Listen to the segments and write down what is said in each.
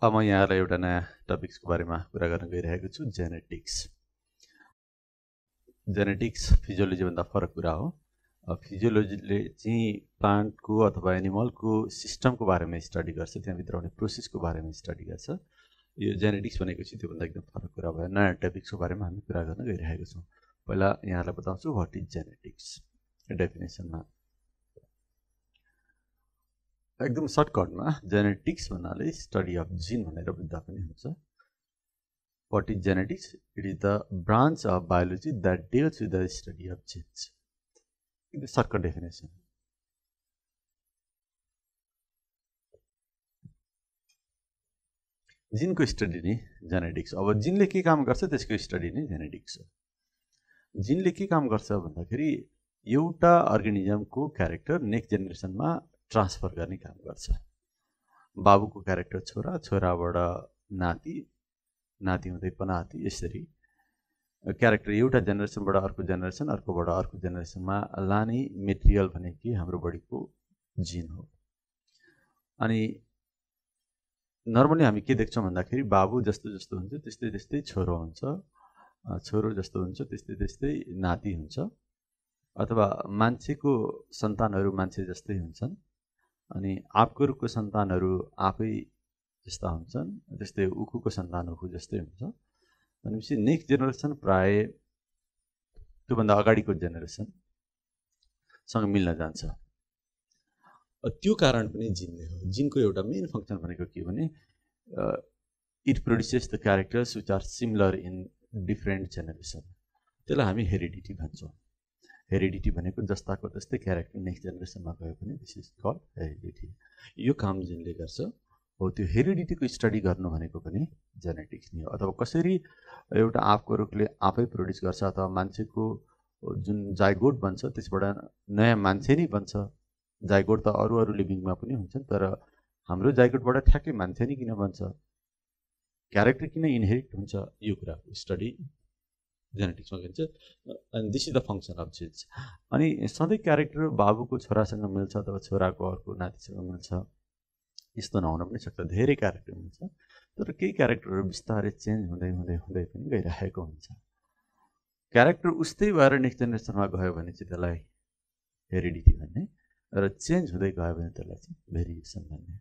अब म यहाँलाई एउटा नयाँ टपिक्सको बारेमा कुरा गर्न गइरहेको छु, जेनेटिक्स। जेनेटिक्स फिजियोलोजीभन्दा फरक कुरा हो। फिजियोलोजीले चाहिँ प्लान्टको अथवा एनिमलको सिस्टमको बारेमा स्टडी गर्छ, त्यहाँभित्र हुने प्रोसेसको बारेमा स्टडी गर्छ। यो जेनेटिक्स भनेको चाहिँ त्योभन्दा एकदम फरक कुरा भयो। नयाँ टपिक्सको बारेमा हामी कुरा गर्न गइरहेको छौँ। पहिला यहाँलाई बताउँछु व्हाट इज जेनेटिक्स डेफिनेसनमा। एकदम सर्टकटमा जेनेटिक्स भन्नाले स्टडी अफ जिन भनेर बुझ्दा पनि हुन्छ। What is genetics? It is the branch of biology that deals with the study of genes. In the shortcut definition. जिनको स्टडी नै जेनेटिक्स। अब जिनले के काम गर्छ त्यसको स्टडी नै जेनेटिक्स हो। जिनले के काम गर्छ भन्दाखेरि एउटा अर्गानिजमको क्यारेक्टर नेक्स्ट जेनेरेसनमा ट्रान्सफर गर्ने काम गर्छ। बाबुको क्यारेक्टर छोरा, छोराबाट नाति, नाति हुँदै पनाति, यसरी क्यारेक्टर एउटा जेनेरेसनबाट अर्को जेनेरेसन, अर्कोबाट अर्को जेनेरेसनमा लाने मेटेरियल भनेको हाम्रो बडीको जिन हो। अनि नर्मली हामी के देख्छौँ भन्दाखेरि बाबु जस्तो जस्तो हुन्छ त्यस्तै त्यस्तै छोरो हुन्छ, छोरो जस्तो हुन्छ त्यस्तै त्यस्तै नाति हुन्छ, अथवा मान्छेको सन्तानहरू मान्छे जस्तै हुन्छन्, अनि आपको सन्तानहरू आफै जस्ता हुन्छन्, त्यस्तै उखुको सन्तान उखु जस्तै हुन्छ। भनेपछि नेक्स्ट जेनेरेसन प्राय त्योभन्दा अगाडिको जेनेरेसनसँग मिल्न जान्छ। त्यो कारण पनि जिनले हो। जिनको एउटा मेन फङ्सन भनेको के भने it produces the characters which are similar in different generation. त्यसलाई हामी हेरिडिटी भन्छौँ। हेरिडिटी भनेको जस्ताको त्यस्तै क्यारेक्टर नेक्स्ट जेनेरेसनमा गयो भने दिस इज कल्ड हेरिडिटी। यो काम जिनले गर्छ हो। त्यो हेरिडिटीको स्टडी गर्नु भनेको पनि जेनेटिक्स नै हो। अथवा कसरी एउटा आँपको रुखले आफै प्रोड्युस गर्छ, अथवा मान्छेको जुन जाइगोट बन्छ त्यसबाट नयाँ मान्छे नै बन्छ। जाइगोट त अरू अरू लिभिङमा पनि हुन्छन्, तर हाम्रो जाइगोटबाट ठ्याक्कै मान्छे नै किन बन्छ, क्यारेक्टर किन इनहेरिट हुन्छ, यो कुराको स्टडी जेनेटिक्समा गरिन्छ। And this is the function of jeans. अनि सधैँ क्यारेक्टर बाबुको छोरासँग मिल्छ अथवा छोराको अर्को नातिसँग मिल्छ यस्तो नहुन पनि सक्छ। धेरै क्यारेक्टर मिल्छ, तर केही क्यारेक्टरहरू बिस्तारै चेन्ज हुँदै हुँदै हुँदै पनि गइरहेको हुन्छ। क्यारेक्टर उस्तै भएर नेक्स्ट जेनेरेसनमा गयो भने चाहिँ त्यसलाई हेरिडिटी भन्ने, र चेन्ज हुँदै गयो भने त्यसलाई चाहिँ भेरिएसन भन्ने।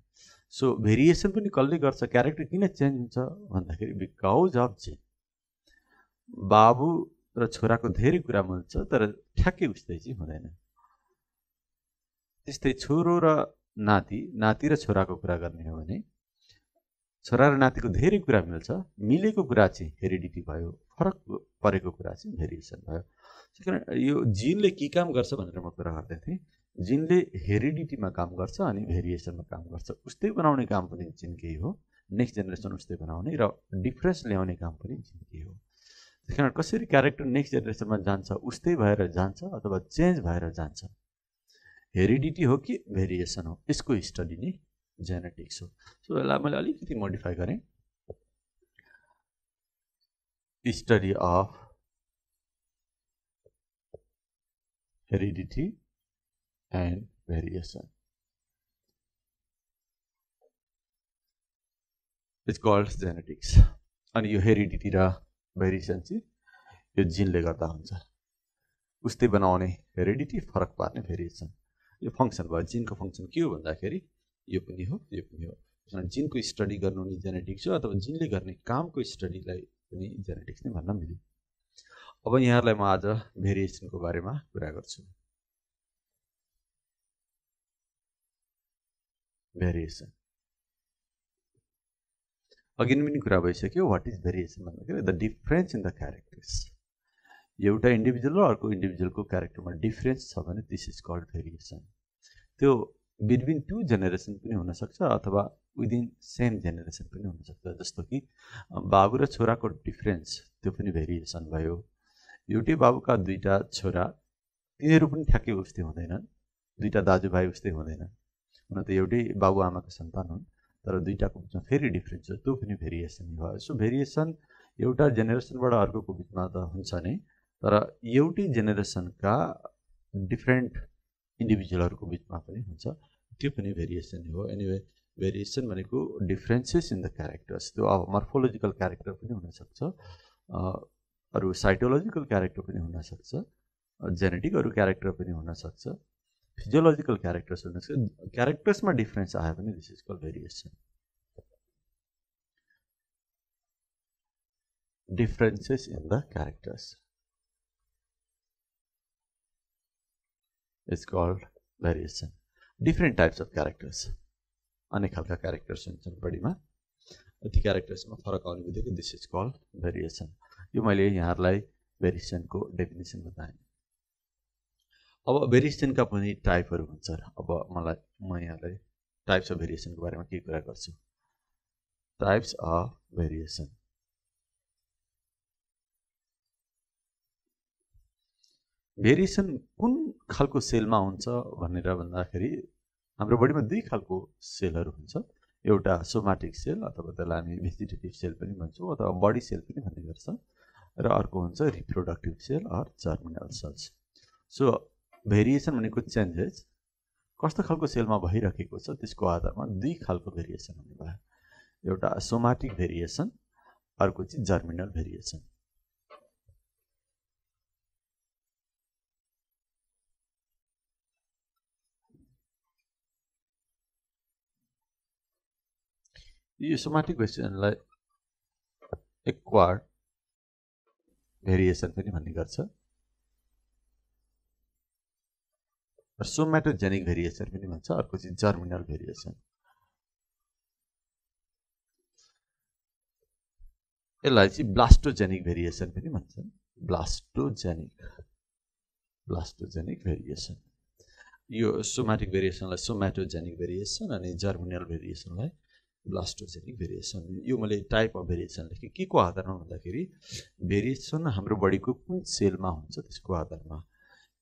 सो भेरिएसन पनि कसले गर्छ? क्यारेक्टर किन चेन्ज हुन्छ भन्दाखेरि बिकज अफ जिन। बाबु र छोराको धेरै कुरा मिल्छ तर ठ्याक्कै उस्तै चाहिँ हुँदैन। त्यस्तै छोरो र नाति, नाति र छोराको कुरा गर्ने हो भने छोरा र नातिको धेरै कुरा मिल्छ, मिलेको कुरा चाहिँ हेरिडिटी भयो, फरक परेको कुरा चाहिँ भेरिएसन भयो। त्यस कारण यो जिनले के काम गर्छ भनेर म कुरा गर्दै थिएँ। जिनले हेरिडिटीमा काम गर्छ अनि भेरिएसनमा काम गर्छ। उस्तै बनाउने काम पनि जिनकै हो, नेक्स्ट जेनेरेसन उस्तै बनाउने, र डिफ्रेन्स ल्याउने काम पनि जिनकै हो। त्यस कारण कसरी क्यारेक्टर नेक्स्ट जेनेरेसनमा जान्छ, उस्तै भएर जान्छ अथवा चेन्ज भएर जान्छ, हेरिडिटी हो कि भेरिएसन हो, यसको स्टडी नै जेनेटिक्स हो। सो यसलाई मैले अलिकति मोडिफाई गरेँ, study of heredity and variation. It's called genetics. अनि यो हेरिडिटी र भेरिएसन चाहिँ यो जिनले गर्दा हुन्छ। उस्तै बनाउने हेरिडिटी, फरक पार्ने भेरिएसन। यो फङ्सन भयो। जिनको फङ्सन के हो भन्दाखेरि यो पनि हो, यो पनि हो। जिनको स्टडी गर्नु नि जेनेटिक्स हो, अथवा जिनले गर्ने कामको स्टडीलाई पनि जेनेटिक्स नै भन्न मिल्यो। अब यहाँहरूलाई म आज भेरिएसनको बारेमा कुरा गर्छु। भेरिएसन अघि पनि कुरा भइसक्यो। वाट इज भेरिएसन भन्दाखेरि the difference in the characters. एउटा इन्डिभिजुअल र अर्को इन्डिभिजुअलको क्यारेक्टरमा डिफरेन्स छ भने दिस इज कल्ड भेरिएसन। त्यो बिट्विन टु जेनेरेसन पनि हुनसक्छ अथवा विदिन सेम जेनेरेसन पनि हुनसक्छ। जस्तो कि बाबु र छोराको डिफरेन्स, त्यो पनि भेरिएसन भयो। एउटै बाबुका दुईवटा छोरा, तिनीहरू पनि ठ्याक्कै उस्तै हुँदैनन्, दुईवटा दाजुभाइ उस्तै हुँदैनन्। हुन त एउटै बाबुआमाको सन्तान हुन्, तर दुईवटाको बिचमा फेरि डिफ्रेन्स छ, त्यो पनि भेरिएसन भयो। सो भेरिएसन एउटा जेनेरेसनबाट अर्कोको बिचमा त हुन्छ नै, तर एउटै जेनेरेसनका डिफ्रेन्ट इन्डिभिजुअलहरूको बिचमा पनि हुन्छ, त्यो पनि भेरिएसन हो। एनिवे भेरिएसन भनेको डिफरेन्सेस इन द क्यारेक्टर्स, त्यो अब मर्फोलोजिकल क्यारेक्टर पनि हुनसक्छ, अरू साइटोलोजिकल क्यारेक्टर पनि हुनसक्छ, जेनेटिक अरू क्यारेक्टर पनि हुनसक्छ, फिजियोलोजिकल क्यारेक्टर्स हुनसक्छ। क्यारेक्टर्समा डिफरेन्स आयो भने this is called variation. Differences in the characters is called variation. Different types of characters, अनेक खालका क्यारेक्टर्स हुन्छन् बढीमा, ती क्यारेक्टर्समा फरक आउने बित्तिकै दिस इज कल्ड भेरिएसन। यो मैले यहाँहरूलाई भेरिएसनको डेफिनेसन बताएँ। अब भेरिएसनका पनि टाइपहरू हुन्छ। अब म यहाँलाई टाइप्स अफ भेरिएसनको बारेमा के कुरा गर्छु। टाइप्स अफ भेरिएसन, भेरिएसन कुन खालको सेलमा हुन्छ भनेर भन्दाखेरि हाम्रो बडीमा दुई खालको सेलहरू हुन्छ। एउटा सोमाटिक सेल अथवा त्यसलाई हामी भेजिटेटिभ सेल पनि भन्छौँ अथवा बडी सेल पनि भन्ने गर्छ, र अर्को हुन्छ reproductive cell or germinal cells. So variation भनेको चेन्जेस कस्तो खालको सेलमा भइरहेको छ त्यसको आधारमा दुई खालको भेरिएसन हुने भयो। एउटा सोमाटिक भेरिएसन, अर्को चाहिँ जर्मिनल भेरिएसन। यो सोमाटिक भेरिएसनलाई एक्वायर्ड भेरिएसन पनि भन्ने गर्छ, सोम्याटोजेनिक भेरिएसन पनि भन्छ, अर्को चाहिँ जर्मिनल भेरिएसन। यसलाई चाहिँ ब्लास्टोजेनिक भेरिएसन पनि भन्छन्। ब्लास्टोजेनिक भेरिएसन। यो सोमाटिक भेरिएसनलाई सोम्याटोजेनिक भेरिएसन अनि जर्मिनल भेरिएसनलाई ब्लास्टोजेनिक भेरिएसन। यो मैले टाइप अफ भेरिएसन लेखेँ के को आधारमा भन्दाखेरि भेरिएसन हाम्रो बडीको कुन सेलमा हुन्छ त्यसको आधारमा।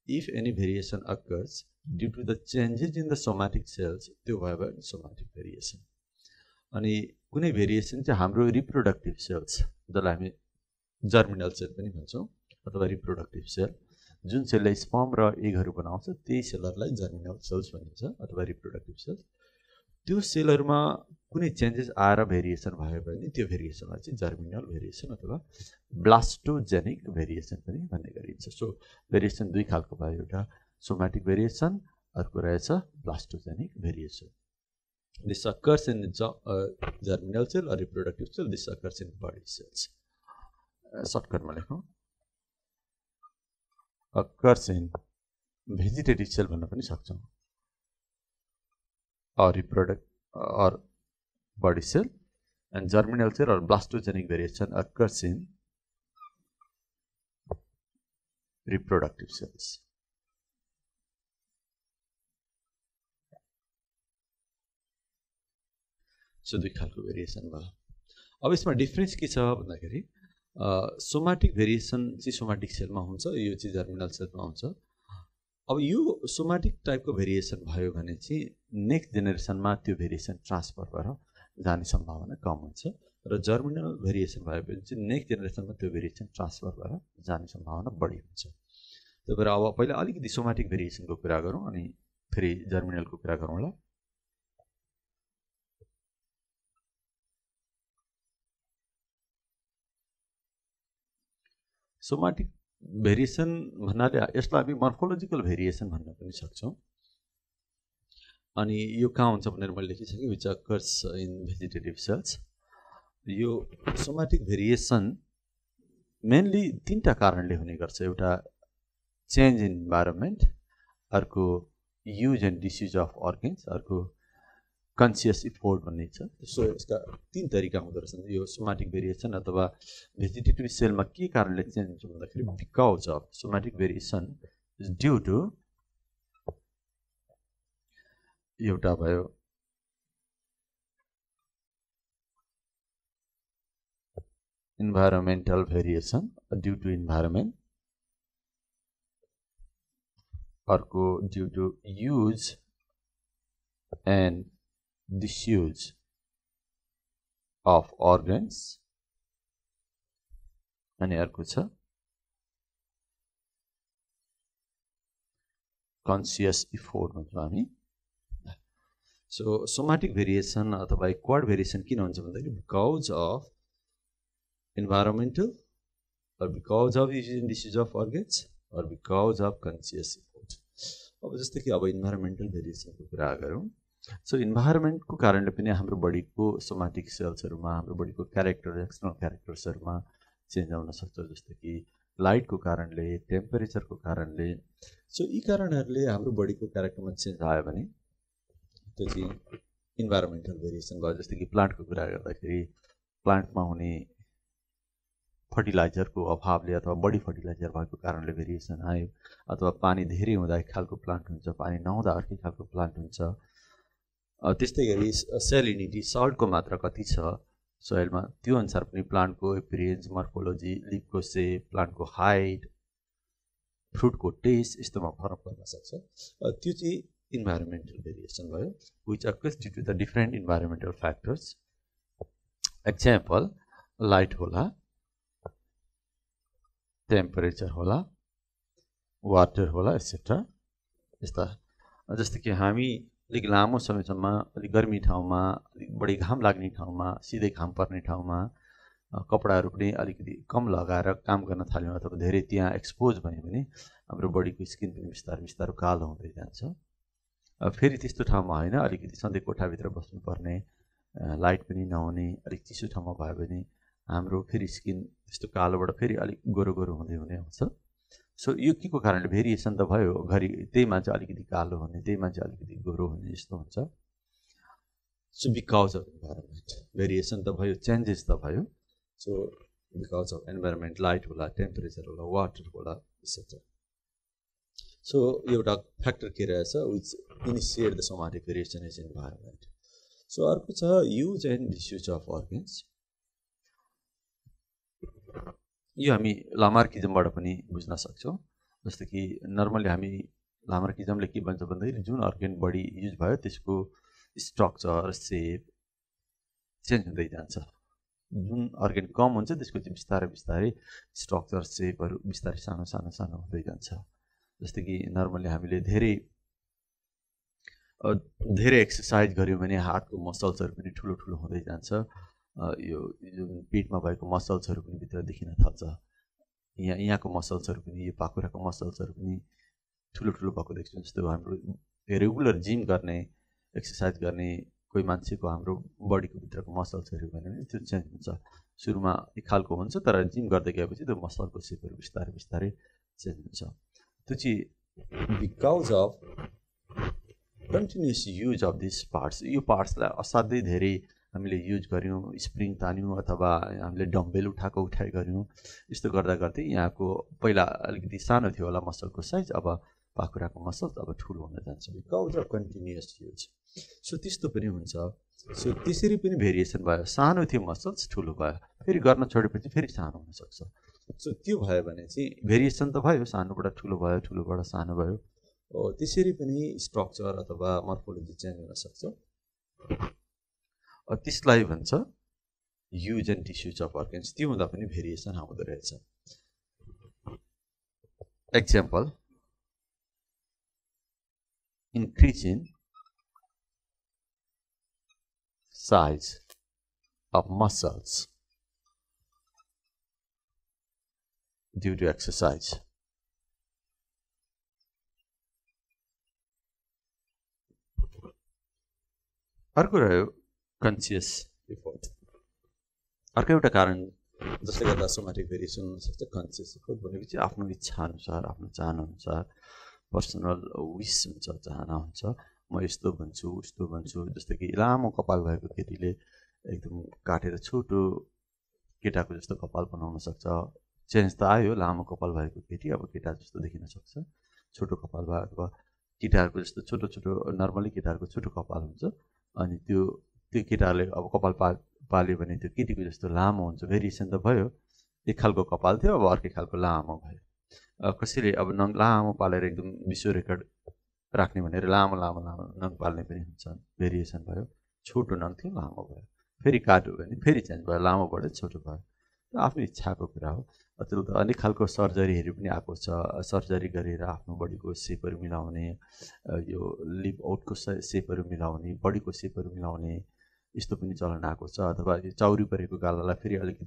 If any variation occurs due to the changes in the somatic cells, त्यो भयो भने सोमाटिक भेरिएसन। अनि कुनै भेरिएसन चाहिँ हाम्रो रिप्रोडक्टिभ सेल्स, जसलाई हामी जर्मिनल सेल पनि भन्छौँ अथवा रिप्रोडक्टिभ सेल, जुन सेलले स्पर्म र एगहरू बनाउँछ त्यही सेलहरूलाई जर्मिनल सेल्स भनिन्छ अथवा रिप्रोडक्टिभ सेल्स। त्यो सेलहरूमा कुनै चेन्जेस आएर भेरिएसन भयो भने त्यो भेरिएसनलाई चाहिँ जर्मिनल भेरिएसन अथवा ब्लास्टोजेनिक भेरिएसन पनि भन्ने गरिन्छ। सो भेरिएसन दुई खालको भयो, एउटा सोमाटिक भेरिएसन, अर्को रहेछ ब्लास्टोजेनिक variation. This occurs in germinal cell or reproductive cell. This occurs in body cells. Shortcut में लेखूँ occurs in vegetative cell बनना पनि सक्छौं, or reproductive or body cell, and germinal cell or blastogenic variation occurs in reproductive cells. So दुई खालको variation भयो। अब यसमा difference के छ भन्दाखेरि सोमाटिक भेरिएसन चाहिँ सोमाटिक सेलमा हुन्छ, यो चाहिँ जर्मिनल सेलमा हुन्छ। अब यो सोमाटिक टाइपको भेरिएसन भयो भने चाहिँ नेक्स्ट जेनेरेसनमा त्यो भेरिएसन ट्रान्सफर भएर जाने सम्भावना कम हुन्छ, र जर्मिनल भेरिएसन भयो भने चाहिँ नेक्स्ट जेनेरेसनमा त्यो भेरिएसन ट्रान्सफर भएर जाने सम्भावना बढी हुन्छ। त्यही भएर अब पहिला अलिकति सोमाटिक भेरिएसनको कुरा गरौँ अनि फेरि जर्मिनलको कुरा गरौँला। सोमाटिक भेरिएसन भन्नाले यसलाई हामी मर्फोलोजिकल भेरिएसन भन्न पनि सक्छौं। अनि यो कहाँ हुन्छ भनेर मैले लेखिसकेँ, which occurs in vegetative cells. यो सोमाटिक भेरिएसन मेनली तीनटा कारणले हुने गर्छ। एउटा चेन्ज इन इन्भाइरोमेन्ट, अर्को use and disuse of organs, अर्को कन्सियस इफोर्ट भन्ने छ। सो यसका तीन तरिका हुँदो रहेछन्। यो सोमाटिक भेरिएसन अथवा भेजिटेटिभ सेलमा के कारणले चेन्ज हुन्छ भन्दाखेरि because of somatic variation is due to एउटा भयो environmental variation, due to environment, अर्को due to use and disuse of organs, अनि अर्को छ कन्सियस इफोर्ट भन्छौँ हामी। सो सोमाटिक भेरिएसन अथवा एक्वायर्ड भेरिएसन किन हुन्छ भन्दाखेरि because of environmental or because of disease of organs or because of conscious effort. अब जस्तो कि अब इन्भाइरोमेन्टल भेरिएसनको कुरा गरौँ सो इन्भाइरोमेन्टको कारणले पनि हाम्रो बडीको सोमाटिक सेल्सहरूमा हाम्रो बडीको क्यारेक्टर एक्सटर्नल क्यारेक्टर्सहरूमा चेन्ज आउन सक्छ जस्तो कि लाइटको कारणले टेम्परेचरको कारणले सो यी कारणहरूले हाम्रो बडीको क्यारेक्टरमा चेन्ज आयो भने त्यो चाहिँ इन्भाइरोमेन्टल भेरिएसन भयो जस्तो कि प्लान्टको कुरा गर्दाखेरि प्लान्टमा हुने फर्टिलाइजरको अभावले अथवा बढी फर्टिलाइजर भएको कारणले भेरिएसन आयो अथवा पानी धेरै हुँदा एक खालको प्लान्ट हुन्छ पानी नहुँदा अर्कै खालको प्लान्ट हुन्छ त्यस्तै गरी सेलिनिटी सल्टको मात्रा कति छ सोइलमा त्यो अनुसार पनि प्लान्टको एपिरियन्स मर्फोलोजी लिफको सेप प्लान्टको हाइट फ्रुटको टेस्ट यस्तोमा फरक पर्न सक्छ त्यो चाहिँ इन्भाइरोमेन्टल भेरिएसन भयो which occurs due to the different environmental factors example light होला टेम्परेचर होला वाटर होला एक्सेट्रा यस्ता जस्तो कि हामी अलिक लामो समयसम्म अलिक गर्मी ठाउँमा अलिक बढी घाम लाग्ने ठाउँमा सिधै घाम पर्ने ठाउँमा कपडाहरू पनि अलिकति कम लगाएर काम गर्न थाल्यौँ अथवा धेरै त्यहाँ एक्सपोज भयो भने हाम्रो बडीको स्किन पनि बिस्तारै बिस्तारै कालो हुँदै जान्छ फेरि त्यस्तो ठाउँमा होइन अलिकति सधैँ कोठाभित्र बस्नुपर्ने लाइट पनि नहुने अलिक चिसो ठाउँमा भयो भने हाम्रो फेरि स्किन त्यस्तो कालोबाट फेरि अलिक गोरो गोरो हुँदै हुने हुन्छ सो यो के को कारणले भेरिएसन त भयो घरि त्यही मान्छे अलिकति कालो हुने त्यही मान्छे अलिकति गोरो हुने यस्तो हुन्छ so because of environment variation त भयो चेन्जेस त भयो so because of environment light होला टेम्परेचर होला वाटर होला एक्सेट्रा सो एउटा फ्याक्टर के रहेछ which initiate the somatic variation is environment so अर्को छ use and disuse of organs यो हामी लामार्किजमबाट पनि बुझ्न सक्छौँ जस्तो कि नर्मली हामी लामार्किजमले के भन्छ भन्दाखेरि जुन अर्गन बढी युज भयो त्यसको स्ट्रक्चर सेप चेन्ज हुँदै जान्छ जुन अर्गन कम हुन्छ त्यसको चाहिँ बिस्तारै बिस्तारै स्ट्रक्चर सेपहरू बिस्तारै सानो सानो सानो हुँदै जान्छ जस्तो कि नर्मली हामीले धेरै एक्सर्साइज गऱ्यौँ भने हार्टको मसल्सहरू पनि ठुलो ठुलो हुँदै जान्छ यो जुन पेटमा भएको मसल्सहरू पनि भित्र देखिन थाल्छ यहाँको मसल्सहरू पनि यो पाखुराको मसल्सहरू पनि ठुलो ठुलो भएको देख्छौँ जस्तो हाम्रो रेगुलर जिम गर्ने एक्सर्साइज गर्ने कोही मान्छेको हाम्रो बडीको भित्रको मसल्सहरू भन्यो भने त्यो चेन्ज हुन्छ सुरुमा एक खालको हुन्छ तर जिम गर्दै गएपछि त्यो मसलको सेपहरू बिस्तारै बिस्तारै चेन्ज हुन्छ त्यो चाहिँ because of continuous use of this parts यो पार्ट्सलाई असाध्यै धेरै हामीले युज गऱ्यौँ स्प्रिङ तान्यौँ अथवा हामीले डम्बेल उठाइ गऱ्यौँ यस्तो गर्दा गर्दै यहाँको पहिला अलिकति सानो थियो होला मसलको साइज अब पाखुराको मसल अब ठुलो हुन जान्छ because of continuous use so त्यस्तो पनि हुन्छ सो त्यसरी पनि भेरिएसन भयो सानो थियो मसल्स ठुलो भयो फेरि गर्न छोडेपछि फेरि सानो हुनसक्छ सो त्यो भयो भने चाहिँ भेरिएसन त भयो सानोबाट ठुलो भयो ठुलोबाट सानो भयो त्यसरी पनि स्ट्रक्चर अथवा मर्फोलोजी चेन्ज हुनसक्छ त्यसलाई भन्छ use and disuse of organs त्यो हुँदा पनि भेरिएसन आउँदो रहेछ example increase in size of muscles due to exercise. अर्को रह्यो कन्सियस एफोर्ट अर्को एउटा कारण जसले गर्दा सोमाटिक भेरिएसन हुनसक्छ कन्सियस एफोर्ट भनेको चाहिँ आफ्नो इच्छा अनुसार आफ्नो चाहनाअनुसार पर्सनल विस हुन्छ चाहना हुन्छ म यस्तो भन्छु उस्तो भन्छु जस्तो कि लामो कपाल भएको केटीले एकदम काटेर छोटो केटाको जस्तो कपाल बनाउन सक्छ चेन्ज त आयो लामो कपाल भएको केटी अब केटा जस्तो देखिन सक्छ छोटो कपाल भयो अथवा केटाहरूको जस्तो छोटो छोटो नर्मली केटाहरूको छोटो कपाल हुन्छ अनि त्यो केटाहरूले अब कपाल पाल्यो भने त्यो केटीको जस्तो लामो हुन्छ भेरिएसन त भयो एक खालको कपाल थियो अब अर्कै खालको लामो भयो कसैले अब नङ लामो पालेर एकदम विश्व रेकर्ड राख्ने भनेर लामो लामो लामो नङ पाल्ने पनि हुन्छ भेरिएसन भयो छोटो नङ थियो लामो भयो फेरि काट्यो भने फेरि चेन्ज भयो लामो बढ्यो छोटो भयो आफ्नो इच्छाको कुरा हो अचेल त अनेक खालको सर्जरीहरू पनि आएको छ। सर्जरी गरेर आफ्नो बडीको सेपहरू मिलाउने, यो लिप आउटको सेपहरू मिलाउने, बडीको सेपहरू मिलाउने यस्तो पनि चलन आएको छ। अथवा यो चाउरी परेको गालालाई फेरि अलिकति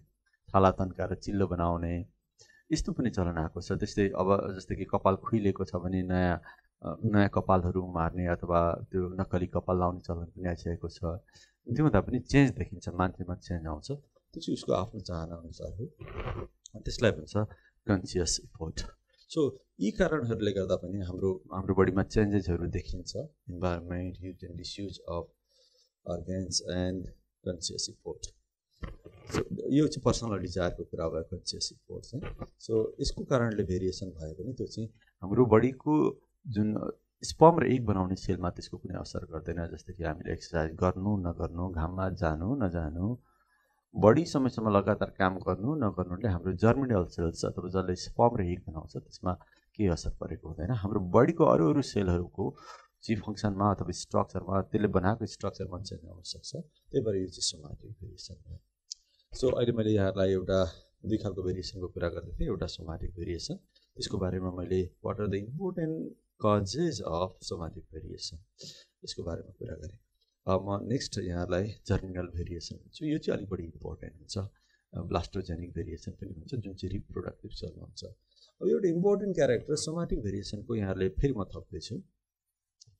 थाला तन्काएर चिल्लो बनाउने यस्तो पनि चलन आएको छ। त्यस्तै अब जस्तै कि कपाल खुइलेको छ भने नयाँ कपालहरू उमार्ने अथवा त्यो नक्कली कपाल लाउने चलन पनि आइसकेको छ। त्यो हुँदा पनि चेन्ज देखिन्छ, मान्छेमा चेन्ज आउँछ। त्यो चाहिँ उसको आफ्नो चाहना अनुसार हो, त्यसलाई भन्छ कन्सियस इफोर्ट। सो यी कारणहरूले गर्दा पनि हाम्रो बडीमा चेन्जेसहरू देखिन्छ। Environment, use and disuse of organs and conscious effort. So यो चाहिँ पर्सनल डिजायरको कुरा भयो, कन्सियस इफोर्ट चाहिँ। सो यसको कारणले भेरिएसन भयो भने त्यो चाहिँ हाम्रो बडीको जुन स्पर्म र एग बनाउने सेलमा त्यसको कुनै असर गर्दैन। जस्तै कि हामीले एक्सर्साइज गर्नु नगर्नु, घाममा जानु नजानु, बढी समयसम्म लगातार काम गर्नु नगर्नुले हाम्रो जर्मिनल सेल्स अथवा जसले स्पर्म र एग बनाउँछ त्यसमा केही असर परेको हुँदैन। हाम्रो बडीको अरू सेलहरूको चाहिँ फङ्सनमा अथवा स्ट्रक्चरमा, त्यसले बनाएको स्ट्रक्चरमा चेन्ज आउन सक्छ। त्यही भएर यो चाहिँ सोमाटिक भेरिएसन हो। सो अहिले मैले यहाँलाई एउटा दुई खालको भेरिएसनको कुरा गर्दै थिएँ। एउटा सोमाटिक भेरिएसन, त्यसको बारेमा मैले what are the important causes of somatic variation यसको बारेमा कुरा गरेँ। म नेक्स्ट यहाँलाई जर्मिनल भेरिएसन भन्छु। यो चाहिँ अलिक बढी इम्पोर्टेन्ट हुन्छ। ब्लास्टोजेनिक भेरिएसन पनि भन्छ, जुन चाहिँ रिप्रोडक्टिभ सेलमा हुन्छ। अब एउटा इम्पोर्टेन्ट क्यारेक्टर सोमाटिक भेरिएसनको यहाँले फेरि म थप्दैछु।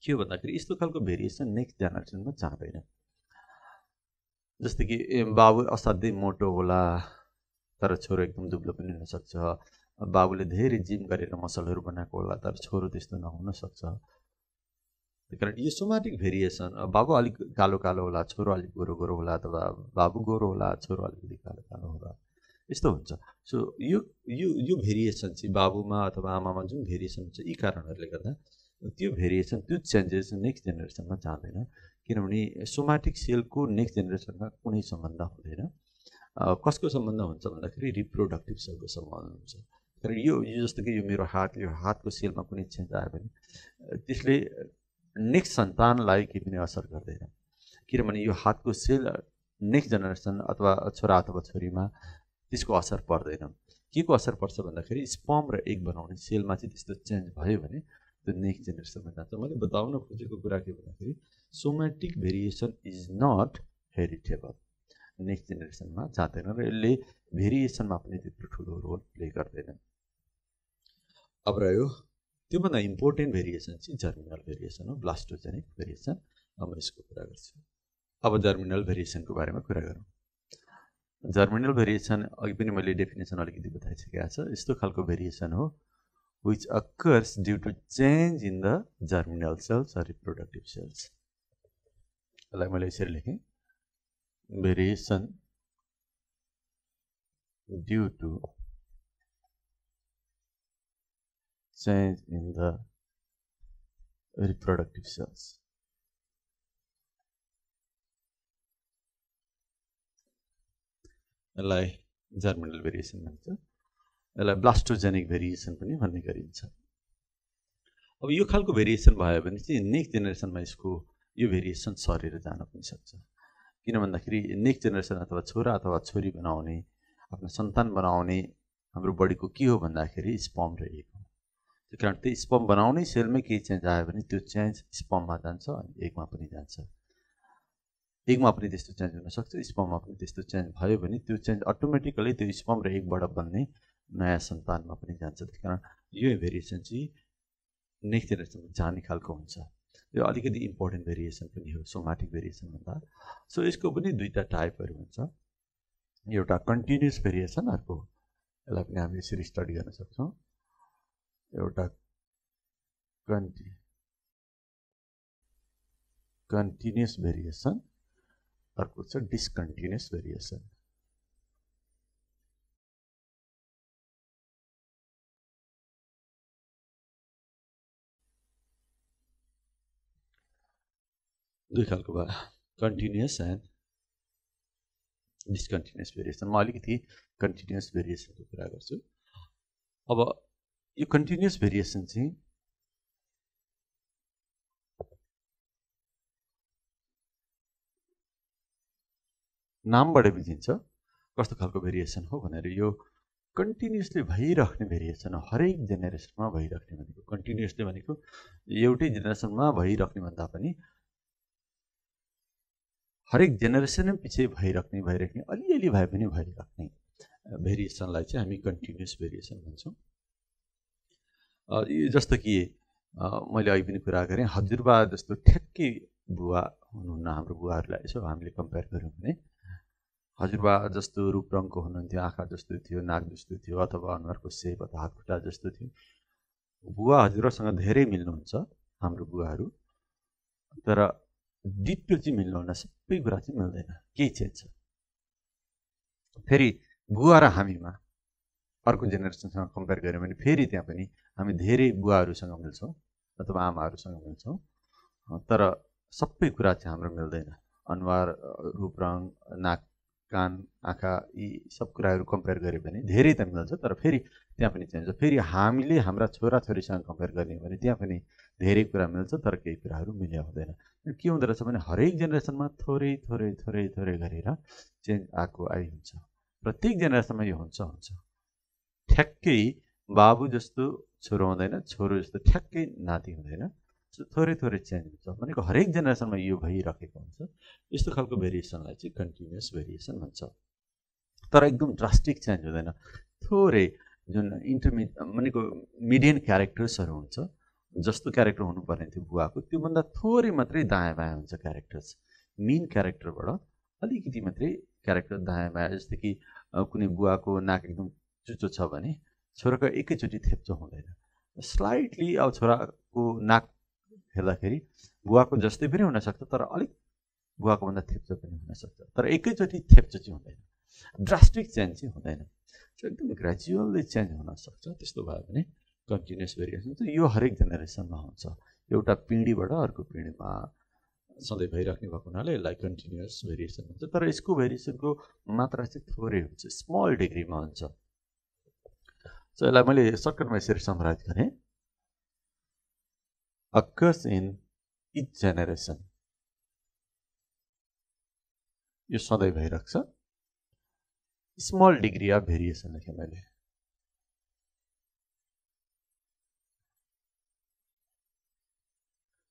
के भन्दाखेरि यस्तो खालको भेरिएसन नेक्स्ट जेनेरेसनमा जाँदैन। जस्तै कि बाबु असाध्यै मोटो होला तर छोरो एकदम दुब्लो पनि हुनसक्छ। बाबुले धेरै जिम गरेर मसलहरू बनाएको होला तर छोरो त्यस्तो नहुन सक्छ। त्यही कारण यो सोमाटिक भेरिएसन, बाबु अलिक कालो होला, छोरो अलिक गोरो होला, अथवा बाबु गोरो होला, छोरो अलिकति कालो होला, यस्तो हुन्छ। सो यो भेरिएसन चाहिँ बाबुमा अथवा आमामा जुन भेरिएसन हुन्छ यी कारणहरूले गर्दा त्यो भेरिएसन, त्यो चेन्जेस नेक्स्ट जेनेरेसनमा जाँदैन। किनभने सोमाटिक सेलको नेक्स्ट जेनेरेसनमा कुनै सम्बन्ध हुँदैन। कसको सम्बन्ध हुन्छ भन्दाखेरि रिप्रोडक्टिभ सेलको सम्बन्ध हुन्छ। कारण यो जस्तो कि यो मेरो हातको सेलमा कुनै चेन्ज आयो भने त्यसले नेक्स्ट सन्तानलाई केही पनि असर गर्दैन। किनभने यो हातको सेल नेक्स्ट जेनेरेसन अथवा छोरा अथवा छोरीमा त्यसको असर पर्दैन। के को असर पर्छ भन्दाखेरि स्पर्म र एग बनाउने सेलमा चाहिँ त्यस्तो चेन्ज भयो भने त्यो नेक्स्ट जेनेरेसनमा जान्छ। मैले बताउन खोजेको कुरा के भन्दाखेरि somatic variation is not heritable, next जेनेरेसनमा जाँदैन र यसले भेरिएसनमा पनि त्यत्रो ठुलो रोल प्ले गर्दैन। अब रह्यो त्योभन्दा इम्पोर्टेन्ट भेरिएसन चाहिँ जर्मिनल भेरिएसन हो, ब्लास्टोजेनिक भेरिएसन। अब म यसको कुरा गर्छु। अब जर्मिनल भेरिएसनको बारेमा कुरा गरौँ। जर्मिनल भेरिएसन अघि पनि मैले डेफिनेसन अलिकति बताइसकेको छ। यस्तो खालको भेरिएसन हो which occurs due to change in the germinal cells or reproductive cells. यसलाई मैले यसरी लेखेँ, variation due to change in the reproductive cells. यसलाई जर्मिनल भेरिएसन भन्छ। यसलाई ब्लास्टोजेनिक भेरिएसन पनि भन्ने गरिन्छ। अब यो खालको भेरिएसन भयो भने चाहिँ नेक्स्ट जेनेरेसनमा यो भेरिएसन सरेर जान पनि सक्छ। किन भन्दाखेरि नेक्स्ट जेनेरेसन अथवा छोरा अथवा छोरी बनाउने, आफ्नो सन्तान बनाउने हाम्रो बडीको के हो भन्दाखेरि स्पर्म र एग हो। त्यही कारण त्यो स्पर्म बनाउने सेलमै केही चेन्ज आयो भने त्यो चेन्ज स्पर्ममा जान्छ अनि एगमा पनि जान्छ। एगमा पनि त्यस्तो चेन्ज हुनसक्छ, स्पर्ममा पनि त्यस्तो चेन्ज भयो भने त्यो चेन्ज अटोमेटिकली त्यो स्पर्म र एगबाट बन्ने नयाँ सन्तानमा पनि जान्छ। त्यही कारण यो भेरिएसन चाहिँ नेक्स्ट जेनेरेसनमा जाने खालको हुन्छ। यो अलिकति इम्पोर्टेन्ट भेरिएसन पनि हो सोमाटिक भेरिएसन भन्दा। सो यसको पनि दुईवटा टाइपहरू हुन्छ, एउटा कन्टिन्युस भेरिएसन, अर्को यसलाई पनि हामी यसरी स्टडी गर्न सक्छौँ, एउटा कन्टिन्युस भेरिएसन, अर्को छ डिस्कन्टिन्युस भेरिएसन। दुई खालको भयो, कन्टिन्युस एन्ड डिस्कन्टिन्युस भेरिएसन। म अलिकति कन्टिन्युस भेरिएसनको कुरा गर्छु। अब यो कन्टिन्युस भेरिएसन चाहिँ नामबाट बुझिन्छ कस्तो खालको भेरिएसन हो भनेर। यो कन्टिन्युसली भइराख्ने भेरिएसन हरेक जेनेरेसनमा भइराख्ने भनेको कन्टिन्युसली भनेको एउटै जेनेरेसनमा भइराख्ने भन्दा पनि हरेक जेनेरेसन पछि भइराख्ने अलिअलि भए पनि भइराख्ने भेरिएसनलाई चाहिँ हामी कन्टिन्युस भेरिएसन भन्छौँ। जस्तो कि मैले अघि पनि कुरा गरेँ, हजुरबा जस्तो ठ्याक्कै बुवा हुनुहुन्न हाम्रो बुवाहरूलाई यसो हामीले कम्पेयर गऱ्यौँ भने हजुरबा जस्तो रूप रङको हुनुहुन्थ्यो, आँखा जस्तो थियो, नाक जस्तो थियो, अथवा अनुहारको सेप अथवा हात खुट्टा जस्तो थियो। बुवा हजुरसँग धेरै मिल्नुहुन्छ हाम्रो बुवाहरू, तर डिटो चाहिँ मिल्नुहुन्न, सबै कुरा चाहिँ मिल्दैन, केही चेन्ज छ। फेरि बुवा र हामीमा अर्को जेनेरेसनसँग कम्पेयर गऱ्यौँ भने फेरि त्यहाँ पनि हामी धेरै बुवाहरूसँग मिल्छौँ अथवा आमाहरूसँग मिल्छौँ, तर सबै कुरा चाहिँ हाम्रो मिल्दैन। अनुहार, रूप रङ, नाक, कान, आँखा यी सब कुराहरू कम्पेयर गऱ्यो भने धेरै त मिल्छ, तर फेरि त्यहाँ पनि चेन्ज छ। फेरि हामीले हाम्रा छोराछोरीसँग कम्पेयर गर्ने हो भने त्यहाँ पनि धेरै कुरा मिल्छ, तर केही कुराहरू मिल्या हुँदैन। के हुँदो रहेछ भने हरेक जेनेरेसनमा थोरै थोरै थोरै थोरै गरेर चेन्ज आएको हुन्छ। प्रत्येक जेनेरेसनमा यो हुन्छ। ठ्याक्कै बाबु जस्तो छोरो हुँदैन, छोरो जस्तो ठ्याक्कै नाति हुँदैन, थोरै थोरै चेन्ज हुन्छ भनेको हरेक जेनेरेसनमा यो भइरहेको हुन्छ। यस्तो खालको भेरिएसनलाई चाहिँ कन्टिन्युस भेरिएसन भन्छ। तर एकदम ड्रास्टिक चेन्ज हुँदैन, थोरै जुन भनेको मिडियन क्यारेक्टर्सहरू हुन्छ, जस्तो क्यारेक्टर हुनुपर्ने थियो बुवाको त्योभन्दा थोरै मात्रै दायाँ बायाँ हुन्छ क्यारेक्टर्स। मेन क्यारेक्टरबाट अलिकति मात्रै क्यारेक्टर दायाँ बायाँ, जस्तो कि कुनै बुवाको नाक एकदम चुच्चो छ भने छोराको एकैचोटि थेप्चो हुँदैन, स्लाइटली अब छोराको नाक हेर्दाखेरि बुवाको जस्तै पनि हुनसक्छ, तर अलिक बुवाको भन्दा थेप्चो पनि हुनसक्छ, तर एकैचोटि थेप्चो चाहिँ हुँदैन, ड्रास्टिक चेन्ज चाहिँ हुँदैन, एकदम ग्रेजुअल्ली चेन्ज हुनसक्छ। त्यस्तो भयो भने कन्टिन्युस भेरिएसन चाहिँ यो हरेक जेनेरेसनमा हुन्छ, एउटा पिँढीबाट अर्को पिँढीमा सधैँ भइराख्ने भएको हुनाले यसलाई कन्टिन्युस भेरिएसन हुन्छ। तर यसको भेरिएसनको मात्रा चाहिँ थोरै हुन्छ, स्मल डिग्रीमा हुन्छ। सो यसलाई मैले सर्टकटमा यसरी समराइज गरेँ, occurs in each generation, यो सधैँ भइराख्छ। स्मल डिग्री अफ भेरिएसन लेखेँ मैले।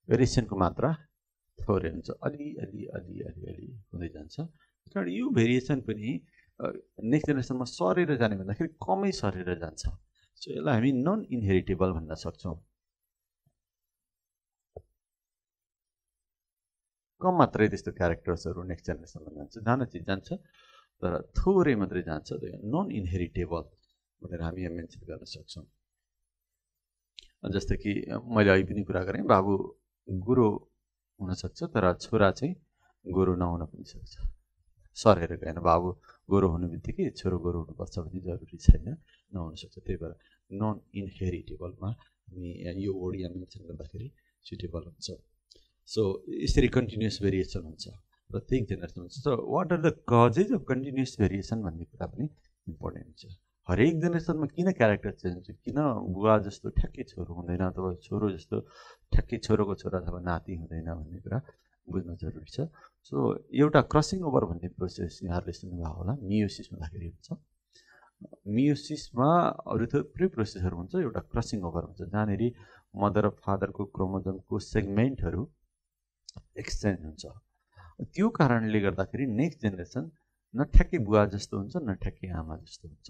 भेरिएसनको मात्रा थोरै हुन्छ, अलि हुँदै जान्छ। कारण यो भेरिएसन पनि नेक्स्ट जेनेरेसनमा सरेर जाने भन्दाखेरि कमै सरेर जान्छ। सो यसलाई हामी नन इनहेरिटेबल भन्न सक्छौँ। कम मात्रै त्यस्तो क्यारेक्टर्सहरू नेक्स्ट जेनेरेसनमा जान चाहिँ जान्छ, तर थोरै मात्रै जान्छ, नन इनहेरिटेबल भनेर हामी यहाँ मेन्सन गर्न सक्छौँ। जस्तो कि मैले अघि पनि कुरा गरेँ, बाबु गोरो हुनसक्छ तर छोरा चाहिँ गोरो नहुन पनि सक्छ, सरेर गएन। बाबु गोरो हुनु बित्तिकै छोरो गोरो हुनुपर्छ भन्ने जरुरी छैन, नहुन सक्छ। त्यही भएर नन इनहेरिटेबलमा हामी यो वर्ड यहाँ मेन्सन गर्दाखेरि सुटेबल हुन्छ। सो यसरी कन्टिन्युस भेरिएसन हुन्छ, प्रत्येक जेनेरेसन हुन्छ। So what are the causes of continuous variation भन्ने कुरा पनि इम्पोर्टेन्ट हुन्छ। हरेक जेनेरेसनमा किन क्यारेक्टर चेन्ज हुन्छ, किन बुवा जस्तो ठ्याक्कै छोरो हुँदैन अथवा छोरो जस्तो ठ्याक्कै छोरोको छोरा अथवा नाति हुँदैन भन्ने कुरा बुझ्न जरुरी छ। सो एउटा क्रसिङ ओभर भन्ने प्रोसेस यहाँहरूले सुन्नुभएको होला, मियोसिस हुँदाखेरि हुन्छ। मियोसिसमा अरू थुप्रै प्रोसेसहरू हुन्छ, एउटा क्रसिङ ओभर हुन्छ जहाँनिर मदर र फादरको क्रोमोजोमको सेगमेन्टहरू एक्सचेन्ज हुन्छ। त्यो कारणले गर्दाखेरि नेक्स्ट जेनेरेसन न ठ्याक्कै बुवा जस्तो हुन्छ न ठ्याक्कै आमा जस्तो हुन्छ,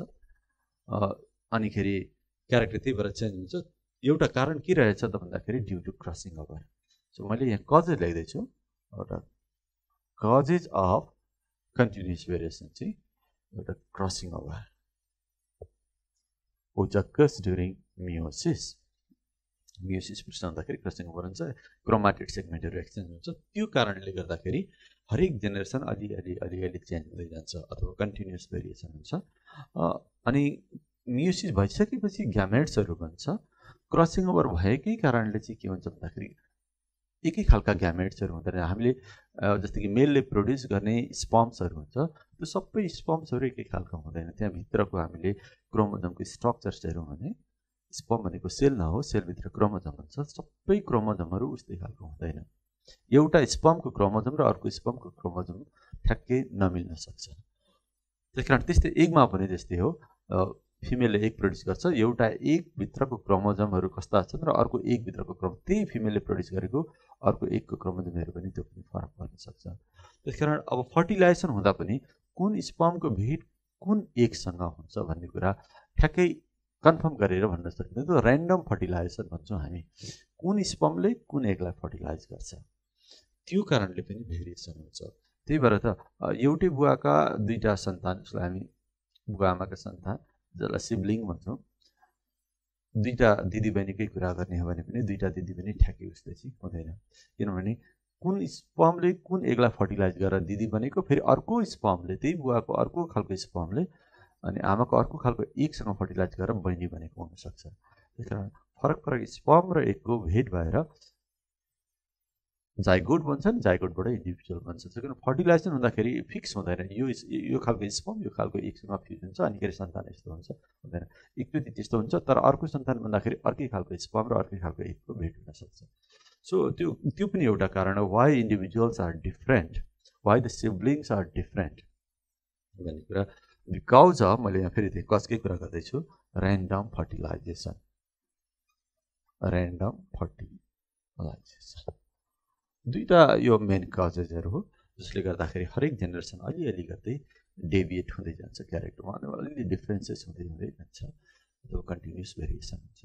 अनिखेरि क्यारेक्टर त्यही भएर चेन्ज हुन्छ। एउटा कारण के रहेछ त भन्दाखेरि due to crossing over. So मैले यहाँ कजेज लेख्दैछु, एउटा कजेज अफ कन्टिन्युस भेरिएसन चाहिँ एउटा crossing over which occurs during meiosis। Meiosis प्रश्न हुँदाखेरि क्रसिङ ओभर हुन्छ, क्रोमाटिड सेगमेन्टहरू एक्सचेन्ज हुन्छ। त्यो कारणले गर्दाखेरि हरेक जेनेरेसन अलि चेन्ज हुँदै जान्छ अथवा कन्टिन्युस भेरिएसन हुन्छ। अनि मियोसिस भइसकेपछि ग्यामेट्सहरू बन्छ। क्रसिङ ओभर भएकै कारणले चाहिँ के हुन्छ भन्दाखेरि एकै खालका ग्यामेट्सहरू हुँदैन। हामीले जस्तो कि मेलले प्रड्युस गर्ने स्पर्म्सहरू हुन्छ, त्यो सबै स्पर्म्सहरू एकै खालको हुँदैन। त्यहाँभित्रको हामीले क्रोमोजोमको स्ट्रक्चर्स हेरौँ भने स्पर्म भनेको सेल न हो, सेलभित्र क्रोमोजोम हुन्छ, सबै क्रोमोजोमहरू उस्तै खालको हुँदैन। एउटा स्पर्मको क्रोमोजोम र अर्को स्पर्मको क्रोमोजोम ठ्याक्कै नमिल्न सक्छ। त्यस कारण त्यस्तै एगमा पनि त्यस्तै हो, फिमेलले एक प्रड्युस गर्छ, एउटा एक भित्रको क्रोमोजोमहरू कस्ता छन् र अर्को एक भित्रको त्यही फिमेलले प्रड्युस गरेको अर्को एकको क्रोमोजोमहरू पनि त्यो पनि फरक पर्न सक्छ। त्यसकारण अब फर्टिलाइजेसन हुँदा पनि कुन स्पर्मको भेट कुन एकसँग हुन्छ भन्ने कुरा ठ्याक्कै कन्फर्म गरेर भन्न सकिँदैन। त्यो ऱ्यान्डम फर्टिलाइजेसन भन्छौँ हामी। कुन स्पर्मले कुन एकलाई फर्टिलाइज गर्छ, त्यो कारणले पनि भेरिएसन हुन्छ। त्यही भएर त एउटै बुवाका दुईटा सन्तान, जसलाई हामी बुवा आमाका सन्तान जसलाई सिब्लिङ भन्छौँ, दुईटा दिदीबहिनीकै कुरा गर्ने हो भने पनि दुईटा दिदीबहिनी ठ्याक्कै उस्तै चाहिँ हुँदैन। किनभने कुन स्पर्मले कुन एकलाई फर्टिलाइज गरेर दिदी बनेको, फेरि अर्को स्पर्मले त्यही बुवाको अर्को खालको स्पर्मले अनि आमाको अर्को खालको एकसँग फर्टिलाइज गरेर बहिनी बनेको हुनसक्छ। त्यस कारण फरक फरक स्पर्म र एकको भेट भएर जाइगोट भन्छन्, जाइगोटबाट इन्डिभिजुअल भन्छ। त्यस कारण फर्टिलाइजेसन हुँदाखेरि फिक्स हुँदैन यो खालको स्पर्म यो खालको एकसँग फ्युज हुन्छ अनि के अरे सन्तान यस्तो हुन्छ, हुँदैन। एकचोटि त्यस्तो हुन्छ, तर अर्को सन्तान भन्दाखेरि अर्कै खालको स्पर्म र अर्कै खालको एकको भेट हुनसक्छ। सो त्यो पनि एउटा कारण हो why individuals are different, why the siblings are different भन्ने कुरा। बिकज अफ, मैले यहाँ फेरि त्यही कसकै कुरा गर्दैछु, ऱ्यान्डम फर्टिलाइजेसन। ऱ्यान्डम फर्टिलाइजेसन दुईटा यो मेन कजेसहरू हो, जसले गर्दाखेरि हरेक जेनेरेसन अलिअलि गर्दै डेभिएट हुँदै जान्छ, क्यारेक्टरमा अलिअलि डिफ्रेन्सेस हुँदै हुँदै जान्छ, त्यो कन्टिन्युस भेरिएसन हुन्छ।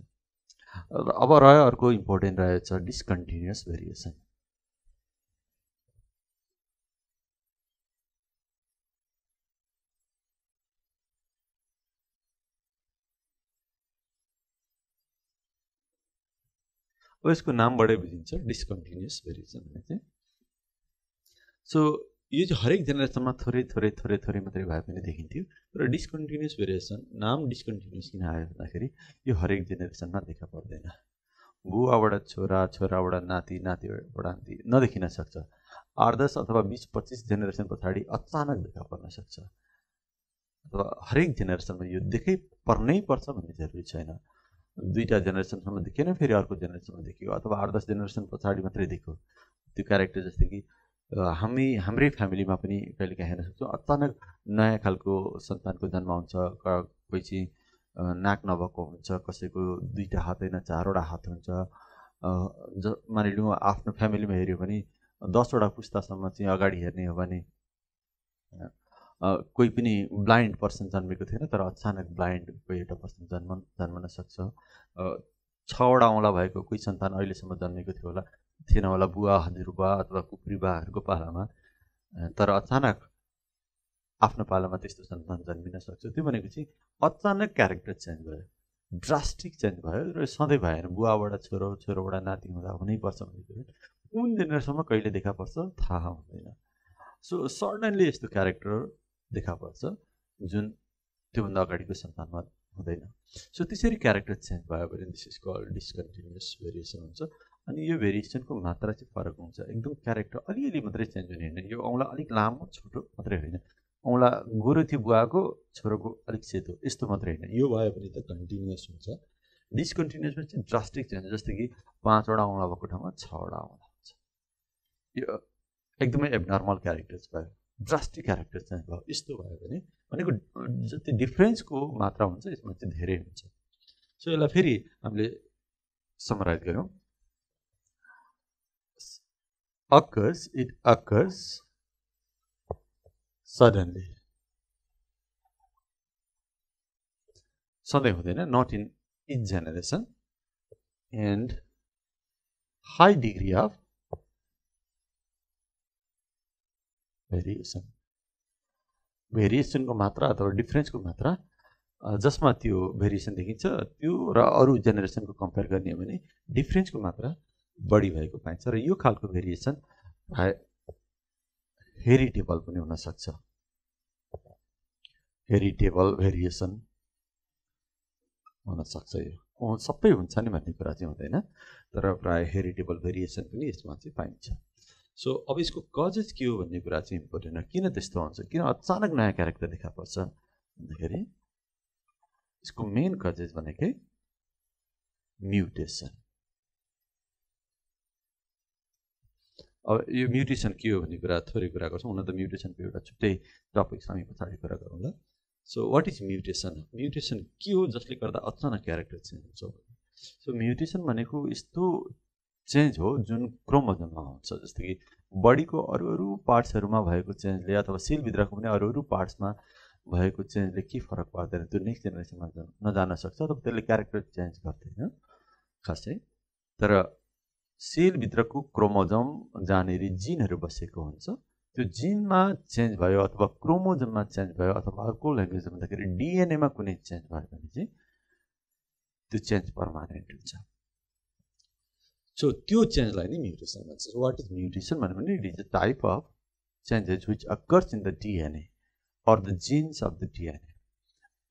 र अब रह्यो अर्को इम्पोर्टेन्ट रहेछ डिस्कन्टिन्युस भेरिएसन। अब यसको नामबाटै बुझिन्छ डिस्कन्टिन्युस भेरिएसन भने चाहिँ। सो यो चाहिँ हरेक जेनेरेसनमा थोरै थोरै थोरै थोरै मात्रै भए पनि देखिन्थ्यो, तर डिस्कन्टिन्युस भेरिएसन नाम डिस्कन्टिन्युस किन आयो भन्दाखेरि यो हरेक जेनेरेसनमा देखा पर्दैन। बुवाबाट छोरा, छोराबाट नाति, नातिबाट नाति नदेखिन सक्छ। 8-10 अथवा 20-25 जेनेरेसन पछाडि अचानक देखा पर्न सक्छ। अथवा हरेक जेनेरेसनमा यो देखै पर्नै पर्छ भन्ने जरुरी छैन। दुईटा जेनेरेसनसम्म देखिएन, फेरि अर्को जेनेरेसनमा देखियो, अथवा 8-10 जेनेरेसन पछाडि मात्रै देखियो त्यो क्यारेक्टर। जस्तै कि हाम्रै फ्यामिलीमा पनि कहिलेकाहीँ हेर्न सक्छौँ, अचानक नयाँ खालको सन्तानको जन्म हुन्छ। कोही चाहिँ नाक नभएको हुन्छ, कसैको दुईटा हात होइन 4वटा हात हुन्छ। मानिलिउँ आफ्नो फ्यामिलीमा हेऱ्यो भने 10वटा पुस्तासम्म चाहिँ अगाडि हेर्ने हो भने कोही पनि ब्लाइन्ड पर्सन जन्मेको थिएन, तर अचानक ब्लाइन्ड कोही एउटा पर्सन जन्मन सक्छ। 6वटा औँला भएको कोही सन्तान अहिलेसम्म जन्मेको थिएन होला बुवा, हजुरबा अथवा कुकुरी बाहरूको पालामा, तर अचानक आफ्नो पालामा त्यस्तो सन्तान जन्मिन सक्छ। त्यो भनेको चाहिँ अचानक क्यारेक्टर चेन्ज भयो, ड्रास्टिक चेन्ज भयो र सधैँ भएन। बुवाबाट छोरो, छोरोबाट नाति हुँदा हुनैपर्छ भन्ने कुरो कुन जेनेरेसनमा कहिले देखा पर्छ थाहा हुँदैन। सो सडनली यस्तो क्यारेक्टर देखा पर्छ जुन त्योभन्दा अगाडिको सन्तानमा हुँदैन। सो त्यसरी क्यारेक्टर चेन्ज भयो भने दिस इज कल्ड डिस्कन्टिन्युस भेरिएसन हुन्छ। अनि यो भेरिएसनको मात्रा चाहिँ फरक हुन्छ, एकदम क्यारेक्टर अलिअलि मात्रै चेन्ज हुने होइन। यो औँला अलिक लामो छोटो मात्रै होइन, औँला गोरो थियो बुवाको, छोरोको अलिक सेतो, यस्तो मात्रै होइन। यो भयो भने त कन्टिन्युस हुन्छ। डिस्कन्टिन्युसमा चाहिँ ड्रास्टिक चेन्ज, जस्तै कि 5वटा औँला भएको ठाउँमा 6वटा औँला हुन्छ। यो एकदमै एबनर्मल क्यारेक्टर्स भयो, ड्रास्टिक क्यारेक्टर चेन्ज भयो। यस्तो भयो भने भनेको जति डिफ्रेन्सको मात्रा हुन्छ यसमा चाहिँ धेरै हुन्छ। सो यसलाई फेरि हामीले समराइज गरौँ। It occurs suddenly. सधैँ हुँदैन, not in each generation, and high degree of variation. भेरिएसनको मात्रा अथवा डिफ्रेन्सको मात्रा जसमा त्यो भेरिएसन देखिन्छ त्यो र अरू जेनेरेसनको कम्पेयर गर्ने हो भने डिफ्रेन्सको मात्रा बढी भएको पाइन्छ। र यो खालको भेरिएसन हेरिटेबल पनि हुनसक्छ। हेरिटेबल भेरिएसन हुनसक्छ। यो सबै हुन्छ नि भन्ने कुरा चाहिँ हुँदैन, तर प्राय हेरिटेबल भेरिएसन पनि यसमा चाहिँ पाइन्छ। सो अब यसको कजेस के हो भन्ने कुरा चाहिँ इम्पोर्टेन्ट हो। किन त्यस्तो हुन्छ, किन अचानक नयाँ क्यारेक्टर देखा पर्छ भन्दाखेरि यसको मेन कजेस भनेकै म्युटेसन। अब यो म्युटेसन के हो भन्ने कुरा थोरै कुरा गर्छौँ। हुन त म्युटेसनको एउटा छुट्टै टपिक हामी पछाडि कुरा गरौँला। So what is mutation? Mutation के हो जसले गर्दा अचानक क्यारेक्टर चेन्ज हुन्छ? सो म्युटेसन भनेको यस्तो चेन्ज हो जुन क्रोमोजोममा हुन्छ। जस्तो कि बडीको अरू अरू पार्ट्सहरूमा भएको चेन्जले अथवा सेलभित्रको पनि अरू अरू पार्ट्समा भएको चेन्जले के फरक पर्दैन, त्यो नेक्स्ट जेनेरेसनमा नजान सक्छ अथवा त्यसले क्यारेक्टर चेन्ज गर्दैन खासै। तर सेलभित्रको क्रोमोजोम जहाँनिर जिनहरू बसेको हुन्छ, त्यो जिनमा चेन्ज भयो अथवा क्रोमोजोममा चेन्ज भयो अथवा अर्को ल्याङ्ग्वेजमा भन्दाखेरि डिएनएमा कुनै चेन्ज भयो भने चाहिँ त्यो चेन्ज पर्मानेन्ट हुन्छ। सो त्यो चेन्जलाई नै म्युटेसन भन्छ। सो वाट इज म्युटेसन भने it is a type of changes which occurs in the DNA or the genes of the DNA.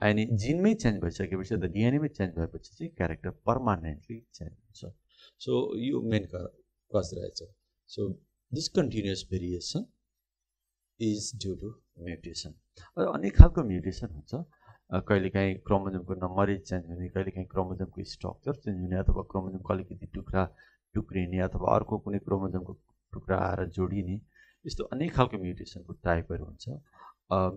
अनि जिनमै चेन्ज भइसकेपछि द डिएनएमै चेन्ज भएपछि चाहिँ क्यारेक्टर पर्मानेन्टली चेन्ज हुन्छ। सो यो मेन कज रहेछ। So discontinuous variation is due to mutation. अनेक खालको म्युटेसन हुन्छ। कहिलेकाहीँ क्रोमोजोमको नम्बरै चेन्ज हुने, कहिलेकाहीँ क्रोमोजोमको स्ट्रक्चर चेन्ज हुने अथवा क्रोमोजोमको अलिकति टुक्रा टुक्रिने अथवा अर्को कुनै क्रोमोजोमको टुक्रा आएर जोडिने, यस्तो अनेक खालको म्युटेसनको टाइपहरू हुन्छ।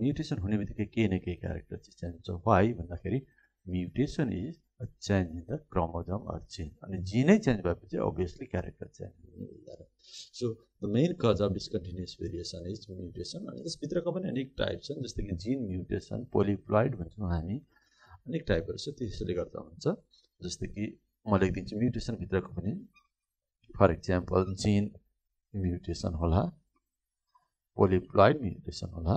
म्युटेसन हुने बित्तिकै केही न केही क्यारेक्टर चाहिँ चेन्ज हुन्छ। वाइ भन्दाखेरि mutation is a change in the chromosome or gene. अनि जिनै चेन्ज भएपछि अभियसली क्यारेक्टर चेन्ज हुने हुँदैन। So the main cause of discontinuous variation is mutation. अनि यसभित्रको पनि अनेक टाइप छन्, जस्तै कि जिन म्युटेसन, पोलिप्लोइड भन्छौँ हामी, अनेक टाइपहरू छ, त्यसले गर्दा हुन्छ। जस्तै कि म लेखिदिन्छु म्युटेसनभित्रको पनि। फर इक्जाम्पल जिन म्युटेसन होला, पोलिप्लोइड म्युटेसन होला,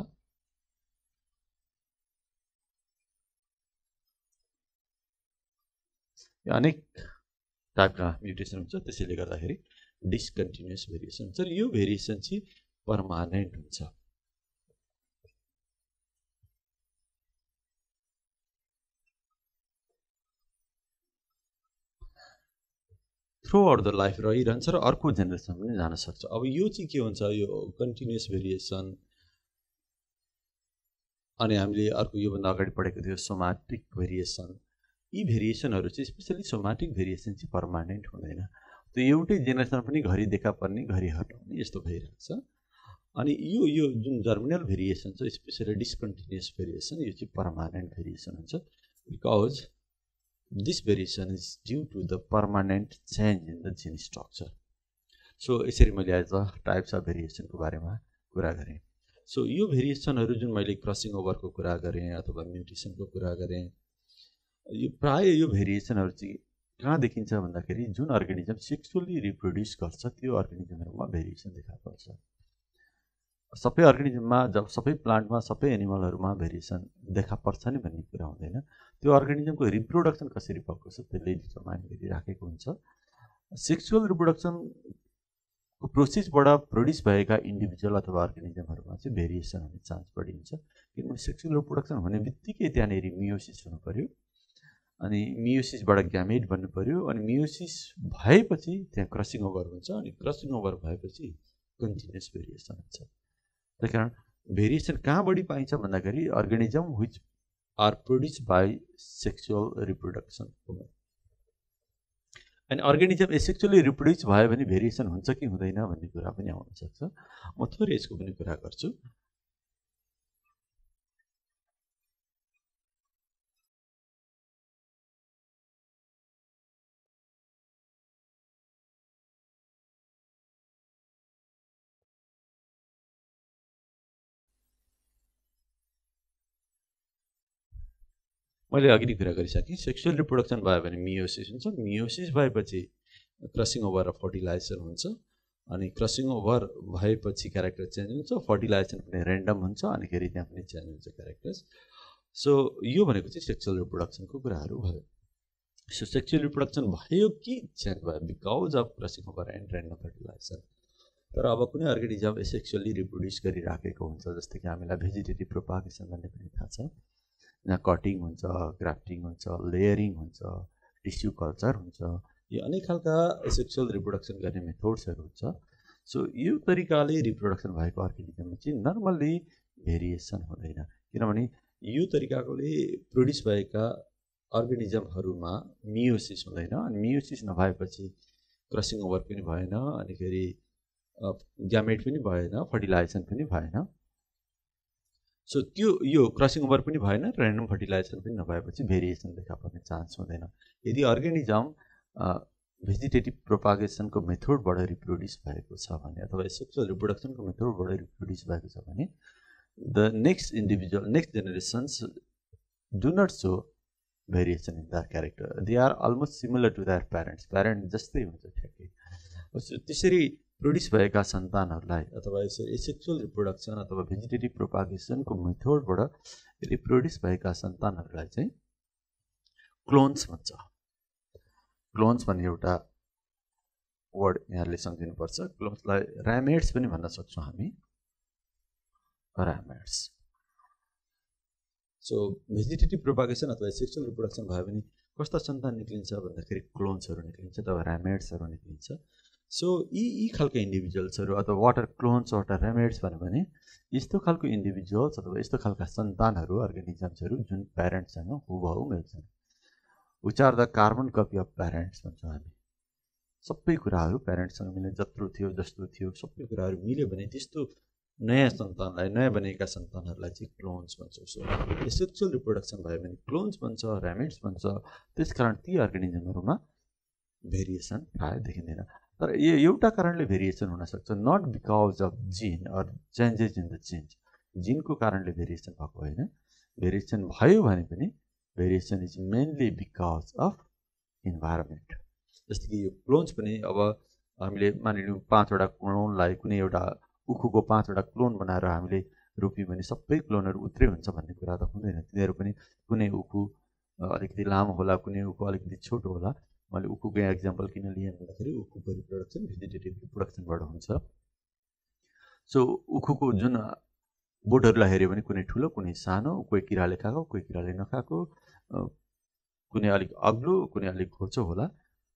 यो अनेक टाइपका म्युटेसन हुन्छ। त्यसैले गर्दाखेरि डिसकन्टिन्युअस भेरिएसन हुन्छ। यो भेरिएसन चाहिँ पर्मानेन्ट हुन्छ। थ्रु आउट द लाइफ रहिरहन्छ र अर्को जेनेरेसन पनि जान सक्छ। अब यो चाहिँ के हुन्छ, यो कन्टिन्युअस भेरिएसन। अनि हामीले अर्को योभन्दा अगाडि पढेको थियो सोमाटिक भेरिएसन। यी भेरिएसनहरू चाहिँ स्पेसली सोमाटिक भेरिएसन चाहिँ पर्मानेन्ट हुँदैन। त्यो एउटै जेनेरेसन पनि घरि देखा पर्ने घरि हटाउने यस्तो भइरहेको छ। अनि यो जुन जर्मिनल भेरिएसन छ, स्पेसली डिसकन्टिन्युअस भेरिएसन, यो चाहिँ पर्मानेन्ट भेरिएसन हुन्छ। Because this variation is due to the permanent change in the gene structure. So यसरी मैले आज टाइप्स अफ भेरिएसनको बारेमा कुरा गरेँ। सो यो भेरिएसनहरू जुन मैले क्रसिङ ओभरको कुरा गरेँ अथवा म्युटेसनको कुरा गरेँ, यो प्रायः यो भेरिएसनहरू चाहिँ कहाँ देखिन्छ भन्दाखेरि जुन अर्गानिजम सेक्सुअली रिप्रोड्युस गर्छ त्यो अर्गानिजमहरूमा भेरिएसन देखा पर्छ। सबै अर्गानिजममा, जब सबै प्लान्टमा, सबै एनिमलहरूमा भेरिएसन देखा पर्छ नि भन्ने कुरा हुँदैन। त्यो अर्गानिजमको रिप्रोडक्सन कसरी भएको छ त्यसले डिटर्माइन गरिराखेको हुन्छ। सेक्सुअल रिप्रोडक्सनको प्रोसेसबाट प्रोड्युस भएका इन्डिभिजुअल अथवा अर्गानिजमहरूमा चाहिँ भेरिएसन हुने चान्स बढी हुन्छ। किनभने सेक्सुअल रिप्रोडक्सन हुने बित्तिकै त्यहाँनिर मियोसिस हुनु पऱ्यो, अनि मियोसिसबाट ग्यामेट बन्नु पऱ्यो, अनि मियोसिस भएपछि त्यहाँ क्रसिङ ओभर हुन्छ, अनि क्रसिङ ओभर भएपछि कन्टिन्युअस भेरिएसन हुन्छ। त्यही कारण भेरिएसन कहाँ बढी पाइन्छ भन्दाखेरि organism which are produce by sexual reproduction. अनि अर्गानिजम एसेक्सुअली रिप्रोड्युस भयो भने भेरिएसन हुन्छ कि हुँदैन भन्ने कुरा पनि आउन सक्छ। म थोरै यसको पनि कुरा गर्छु। मैले अघि नै कुरा गरिसकेँ, सेक्सुअल रिप्रोडक्सन भयो भने मियोसिस हुन्छ, मियोसिस भएपछि क्रसिङ ओभर र फर्टिलाइजेसन हुन्छ, अनि क्रसिङ ओभर भएपछि क्यारेक्टर चेन्ज हुन्छ, फर्टिलाइजेसन पनि ऱ्यान्डम हुन्छ, अनि फेरि त्यहाँ पनि चेन्ज हुन्छ क्यारेक्टर्स। सो यो भनेको चाहिँ सेक्सुअल रिप्रोडक्सनको कुराहरू भयो। सो सेक्सुअल रिप्रोडक्सन भयो कि चेन्ज भयो because of crossing over and random fertilisation. तर अब कुनै अर्गानिजम एसेक्सुअली रिप्रोड्युस गरिराखेको हुन्छ, जस्तै कि हामीलाई भेजिटेटिभ प्रोपागेसन भन्ने पनि थाहा छ, यहाँ कटिङ हुन्छ, ग्राफ्टिङ हुन्छ, लेयरिङ हुन्छ, टिस्यु कल्चर हुन्छ, यो अनेक खालका सेक्सुअल रिप्रोडक्सन गर्ने मेथड्सहरू हुन्छ। सो यो तरिकाले रिप्रोडक्सन भएको अर्गानिजममा चाहिँ नर्मल्ली भेरिएसन हुँदैन, किनभने यो तरिकाले प्रोड्युस भएका अर्गानिजमहरूमा मियोसिस हुँदैन, अनि मियोसिस नभएपछि क्रसिङ ओभर पनि भएन, अनि फेरि ग्यामेट पनि भएन, फर्टिलाइजेसन पनि भएन। सो त्यो यो क्रसिङ ओभर पनि भएन, ऱ्यान्डम फर्टिलाइजेसन पनि नभएपछि भेरिएसन देखा पर्ने चान्स हुँदैन। यदि अर्गानिजम भेजिटेटिभ प्रोपागेसनको मेथडबाट रिप्रोड्युस भएको छ भने अथवा सेक्सुअल रिप्रोडक्सनको मेथडबाट रिप्रोड्युस भएको छ भने the next generations do not show variation in the character, they are almost similar to their parent जस्तै हुन्छ ठ्याक्कै। त्यसरी प्रोड्युस भएका सन्तानहरूलाई अथवा यसरी सेक्सुअल रिप्रोडक्सन अथवा भेजिटेटिभ प्रोपागेसनको मेथडबाट रिप्रोड्युस भएका सन्तानहरूलाई चाहिँ क्लोन्स भन्छ। क्लोन्स भन्ने एउटा वर्ड यहाँले सम्झिनुपर्छ। क्लोन्सलाई ऱ्यामेट्स पनि भन्न सक्छौँ हामी, ऱ्यामेट्स। सो भेजिटेटिभ प्रोपागेसन अथवा सेक्सुअल रिप्रोडक्सन भयो भने कस्ता सन्तान निक्लिन्छ भन्दाखेरि क्लोन्सहरू निक्लिन्छ अथवा ऱ्यामेट्सहरू निक्लिन्छ। सो यी खालको इन्डिभिजुअल्सहरू अथवा वाटर क्लोन्स वाटर ऱ्यामेट्स भन्यो भने यस्तो खालको इन्डिभिजुअल्स अथवा यस्तो खालका सन्तानहरू अर्गानिजम्सहरू जुन प्यारेन्ट्ससँग हुबहु मिल्छन्। Which are the carbon copy of parents भन्छौँ हामी। सबै कुराहरू प्यारेन्ट्ससँग मिल्ने जत्रो थियो जस्तो थियो सबै कुराहरू मिल्यो भने त्यस्तो नयाँ सन्तानलाई नयाँ बनेका सन्तानहरूलाई चाहिँ क्लोन्स भन्छौँ। सो सेक्सुअल रिप्रोडक्सन भयो भने क्लोन्स भन्छ, ऱ्यामेट्स भन्छ। त्यसकारण ती अर्गानिजमहरूमा भेरिएसन प्रायः देखिँदैन। तर एउटा कारणले भेरिएसन हुनसक्छ, not because of gene or changes in the जिनको कारणले भेरिएसन भएको होइन। भेरिएसन भयो भने पनि variation is mainly because of environment. जस्तो कि यो क्लोन्स पनि अब हामीले मानिलिउँ 5वटा क्लोनलाई कुनै एउटा उखुको 5वटा क्लोन बनाएर हामीले रोप्यौँ भने सबै क्लोनहरू उत्रै हुन्छ भन्ने कुरा त हुँदैन। तिनीहरू पनि कुनै उखु अलिकति लामो होला, कुनै उखु अलिकति छोटो होला। मैले उखुको एक्जाम्पल किन लिएँ भन्दाखेरि उखुको रिप्रोडक्सन भेजिटेटिभ रिप्रोडक्सनबाट हुन्छ। सो उखुको जुन बोटहरूलाई हेऱ्यो भने कुनै ठुलो कुनै सानो, कोही किराले खाएको कोही किराले नखाएको, कुनै अलिक अग्लो कुनै अलिक खोचो होला।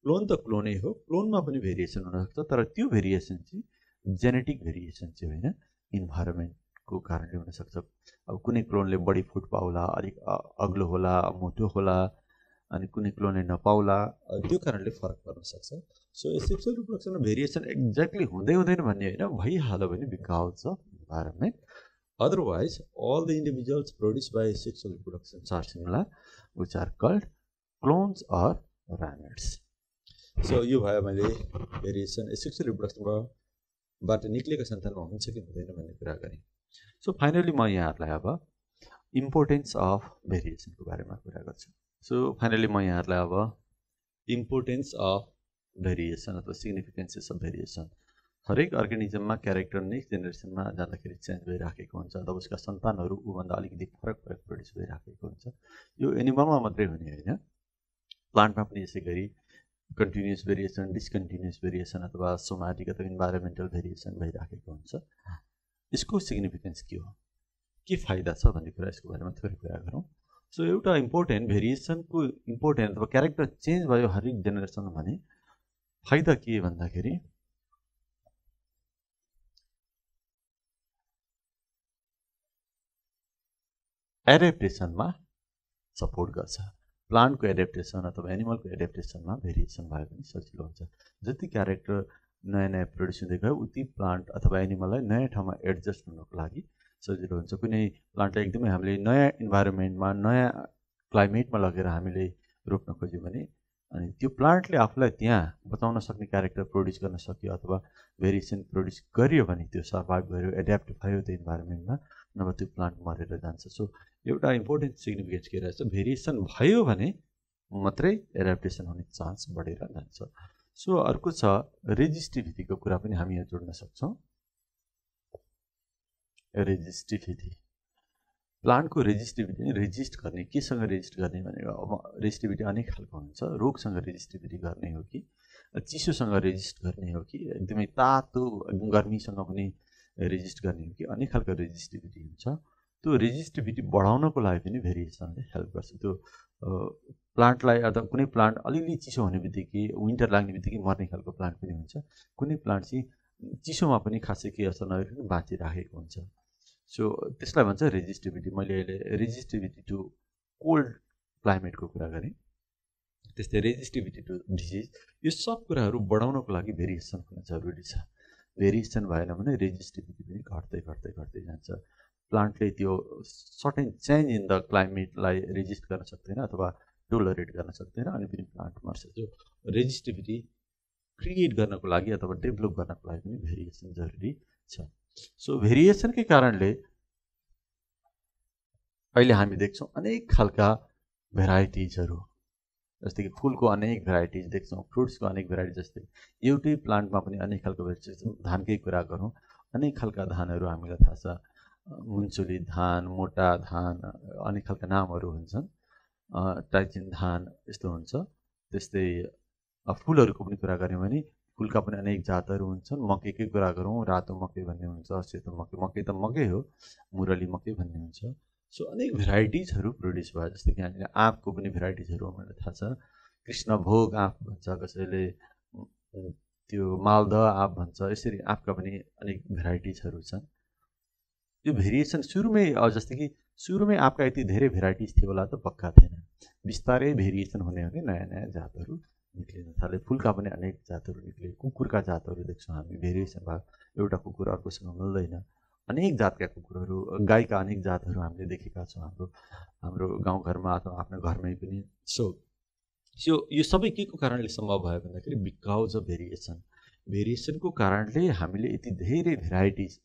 क्लोन त क्लोनै हो, क्लोनमा पनि भेरिएसन हुनसक्छ। तर त्यो भेरिएसन चाहिँ जेनेटिक भेरिएसन चाहिँ होइन, इन्भाइरोमेन्टको कारणले हुनसक्छ। अब कुनै क्लोनले बढी फुट पाउला, अलिक अग्लो होला, मोटो होला, अनि कुनै क्लोनले नपाउला, त्यो कारणले फरक पर्न सक्छ। सो सेक्सुअल रिप्रोडक्सनमा भेरिएसन एक्ज्याक्टली हुँदैन भन्ने होइन, भइहाल्यो भने because of environment. Otherwise all the individuals produce by sexual reproductions are similar which are called clones or ramets. So यो भयो मैले भेरिएसन सेक्सुअल रिप्रोडक्सनबाट निक्लेको सन्तानमा हुन्छ कि हुँदैन भन्ने कुरा गरेँ। सो फाइनली म यहाँहरूलाई अब इम्पोर्टेन्स अफ भेरिएसनको बारेमा कुरा गर्छु। सो फाइनली म यहाँहरूलाई अब इम्पोर्टेन्स अफ भेरिएसन अथवा सिग्निफिकेन्सेस अफ भेरिएसन, हरेक अर्गानिजममा क्यारेक्टर नेक्स्ट जेनेरेसनमा जाँदाखेरि चेन्ज भइराखेको हुन्छ अथवा उसका सन्तानहरू ऊभन्दा अलिकति फरक प्रोड्युस भइराखेको हुन्छ। यो एनिमलमा मात्रै हुने होइन, प्लान्टमा पनि यसै गरी कन्टिन्युस भेरिएसन, डिस्कन्टिन्युस भेरिएसन अथवा सोमाटिक अथवा इन्भाइरोमेन्टल भेरिएसन भइराखेको हुन्छ। यसको सिग्निफिकेन्स के हो, के फाइदा छ भन्ने कुरा, यसको बारेमा थोरै कुरा गरौँ। सो एउटा इम्पोर्टेन्ट भेरिएसनको इम्पोर्टेन्ट अथवा क्यारेक्टर चेन्ज भयो हरेक जेनेरेसनमा भने फाइदा के भन्दाखेरि एडेप्टेसनमा सपोर्ट गर्छ। प्लान्टको एडेप्टेसन अथवा एनिमलको एडेप्टेसनमा भेरिएसन भयो भने सजिलो हुन्छ। जति क्यारेक्टर नयाँ नयाँ प्रोड्युस हुँदै गयो उति प्लान्ट अथवा एनिमललाई नयाँ ठाउँमा एडजस्ट हुनको लागि सजिलो हुन्छ। कुनै प्लान्टलाई एकदमै हामीले नयाँ इन्भाइरोमेन्टमा नयाँ क्लाइमेटमा लगेर हामीले रोप्न खोज्यौँ भने अनि त्यो प्लान्टले आफूलाई त्यहाँ बचाउन सक्ने क्यारेक्टर प्रोड्युस गर्न सक्यो अथवा भेरिएसन प्रोड्युस गरियो भने त्यो सर्भाइभ गर्यो, एड्याप्ट भयो त्यो इन्भाइरोमेन्टमा, नभए त्यो प्लान्ट मरेर जान्छ। सो एउटा इम्पोर्टेन्ट सिग्निफिकेन्स के रहेछ, भेरिएसन भयो भने मात्रै एड्याप्टेसन हुने चान्स बढेर जान्छ। सो अर्को छ रेजिस्टिभिटीको कुरा पनि हामी यहाँ जोड्न सक्छौँ। रेजिस्टिभिटी, प्लान्टको रेजिस्टिभिटी रेजिस्ट गर्ने, केसँग रेजिस्ट गर्ने भनेको अब रेजिस्टिभिटी अनेक खालको हुन्छ। रोगसँग रेजिस्टिभिटी गर्ने हो कि चिसोसँग रेजिस्ट गर्ने हो कि एकदमै तातो गर्मीसँग पनि रेजिस्ट गर्ने हो कि अनेक खालको रेजिस्टिभिटी हुन्छ। त्यो रेजिस्टिभिटी बढाउनको लागि पनि भेरिएसनले हेल्प गर्छ। त्यो प्लान्टलाई अथवा कुनै प्लान्ट अलिअलि चिसो हुने बित्तिकै विन्टर लाग्ने बित्तिकै मर्ने खालको प्लान्ट पनि हुन्छ, कुनै प्लान्ट चाहिँ चिसोमा पनि खासै केही असर नगरिकन बाँचिराखेको हुन्छ। सो त्यसलाई भन्छ रेजिस्टिभिटी। मैले अहिले रेजिस्टिभिटी टु कोल्ड क्लाइमेटको कुरा गरेँ, त्यस्तै रेजिस्टिभिटी टु डिजिज। यो सब कुराहरू बढाउनको लागि भेरिएसन हुन जरुरी छ। भेरिएसन भएन भने रेजिस्टिभिटी पनि घट्दै घट्दै घट्दै जान्छ। प्लान्टले त्यो सर्टेन चेन्ज इन द क्लाइमेटलाई रेजिस्ट गर्न सक्दैन अथवा टोलरेट गर्न सक्दैन अनि पनि प्लान्ट मर्छ। त्यो रेजिस्टिभिटी क्रिएट गर्नको लागि अथवा डेभलप गर्नको लागि पनि भेरिएसन जरुरी छ। सो भेरिएसनकै कारणले अहिले हामी देख्छौँ अनेक खालका भेराइटिजहरू, जस्तै कि फुलको अनेक भेराइटिज देख्छौँ, फ्रुट्सको अनेक भेराइटिज, जस्तै एउटै प्लान्टमा पनि अनेक खालको भेराइटिज। धानकै कुरा गरौँ, अनेक खालका धानहरू हामीलाई थाहा छ, मुन्चुली धान, मोटा धान, अनेक खालका नामहरू हुन्छन्, टाइचिन धान यस्तो हुन्छ। त्यस्तै फुलहरूको पनि कुरा गऱ्यौँ भने फुलका पनि अनेक जातहरू हुन्छन्। मकैकै कुरा गरौँ, रातो मकै भन्ने हुन्छ, सेतो मकै, मकै त मकै हो, मुरली मकै भन्ने हुन्छ। सो अनेक भेराइटिजहरू प्रड्युस भयो। जस्तै कि हामीले आँपको पनि भेराइटिजहरू हामीलाई थाहा छ, कृष्णभोग आँप भन्छ, कसैले त्यो मालदह आँप भन्छ, यसरी आँपका पनि अनेक भेराइटिजहरू छन्। यो भेरिएसन सुरुमै जस्तै कि सुरुमै आँपका यति धेरै भेराइटिज थियो होला त पक्का थिएन, बिस्तारै भेरिएसन हुने हुने नयाँ नयाँ जातहरू निक्लिन थाले। फुलका पनि अनेक जातहरू निक्ले, कुकुरका जातहरू देख्छौँ हामी, भेरिएसन भयो, एउटा कुकुर अर्कोसँग मिल्दैन, अनेक जातका कुकुरहरू, गाईका अनेक जातहरू हामीले देखेका छौँ हाम्रो गाउँघरमा अथवा आफ्नो घरमै पनि। सो यो सबै के को कारणले सम्भव भयो भन्दाखेरि बिकज अफ भेरिएसन। भेरिएसनको कारणले हामीले यति धेरै varieties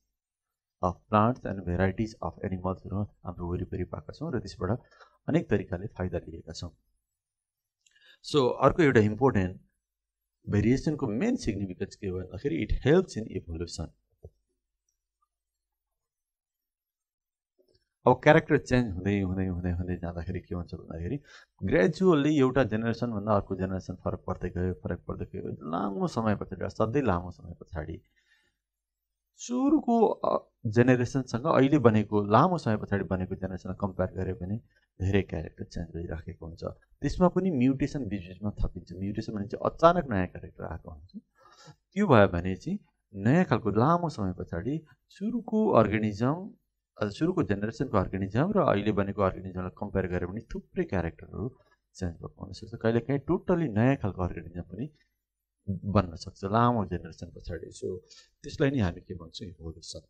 of plants and varieties of एनिमल्सहरू हाम्रो वरिपरि पाएका छौँ र त्यसबाट अनेक तरिकाले फाइदा लिएका छौँ। सो अर्को एउटा इम्पोर्टेन्ट भेरिएसनको मेन सिग्निफिकेन्स के हो भन्दाखेरि इट हेल्प्स इन इभोल्युसन। अब क्यारेक्टर चेन्ज हुँदै हुँदै हुँदै हुँदै जाँदाखेरि के हुन्छ भन्दाखेरि ग्रेजुअल्ली एउटा जेनेरेसनभन्दा अर्को जेनेरेसन फरक पर्दै गयो, लामो समय पछाडि, असाध्यै लामो समय पछाडि सुरुको जेनेरेसनसँग अहिले बनेको, लामो समय पछाडि बनेको जेनेरेसनलाई कम्पेयर गऱ्यो भने धेरै क्यारेक्टर चेन्ज भइराखेको हुन्छ। त्यसमा पनि म्युटेसन बिचबिचमा थपिन्छ। म्युटेसन भने चाहिँ अचानक नयाँ क्यारेक्टर आएको हुन्छ। त्यो भयो भने चाहिँ नयाँ खालको लामो समय पछाडि सुरुको जेनेरेसनको अर्गानिजम र अहिले बनेको अर्गानिजमलाई कम्पेयर गऱ्यो भने थुप्रै क्यारेक्टरहरू चेन्ज भएको हुनसक्छ। कहिलेकाहीँ टोटल्ली नयाँ खालको अर्गानिजम पनि बन्न सक्छ लामो जेनेरेसन पछाडि। सो त्यसलाई नै हामी के भन्छौँ, evolution.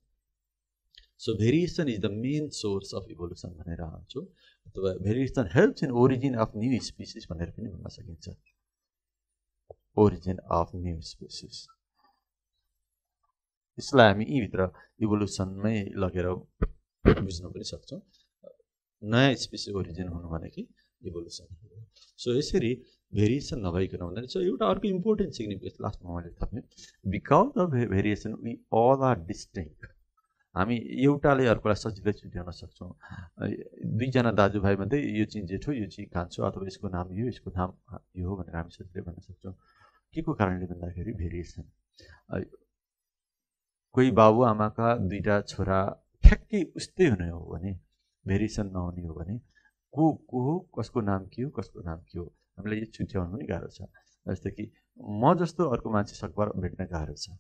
So variation is the main source of evolution भनेर भन्छौँ, अथवा variation helps in origin of new species भनेर पनि भन्न सकिन्छ। ओरिजिन अफ न्यू स्पिसिस, यसलाई हामी यीभित्र इभोल्युसनमै लगेर बुझ्न पनि सक्छौँ। नयाँ स्पिसिस ओरिजिन हुनु भनेकै इभोल्युसन हो। सो यसरी भेरिएसन नभइकन हुँदैन। सो एउटा अर्को इम्पोर्टेन्ट सिग्निफिकेन्स लास्टमा मैले थपेँ, because of variation we all are distinct. हामी एउटाले अर्कोलाई सजिलै छुट्याउन सक्छौँ। दुईजना दाजुभाइ भन्दै यो चाहिँ जेठो, यो चाहिँ कान्छो, अथवा यसको नाम यो, यसको नाम यो हो भनेर हामी सजिलै भन्न सक्छौँ। के को कारणले भन्दाखेरि भेरिएसन। कोही बाबुआमाका दुईटा छोरा ठ्याक्कै उस्तै हुने हो भने, भेरिएसन नहुने हो भने को हो, कसको नाम के हो, कसको नाम के हो, हामीलाई यो छुट्याउनु पनि गाह्रो छ। जस्तै कि म जस्तो अर्को मान्छे सकभर भेट्न गाह्रो छ,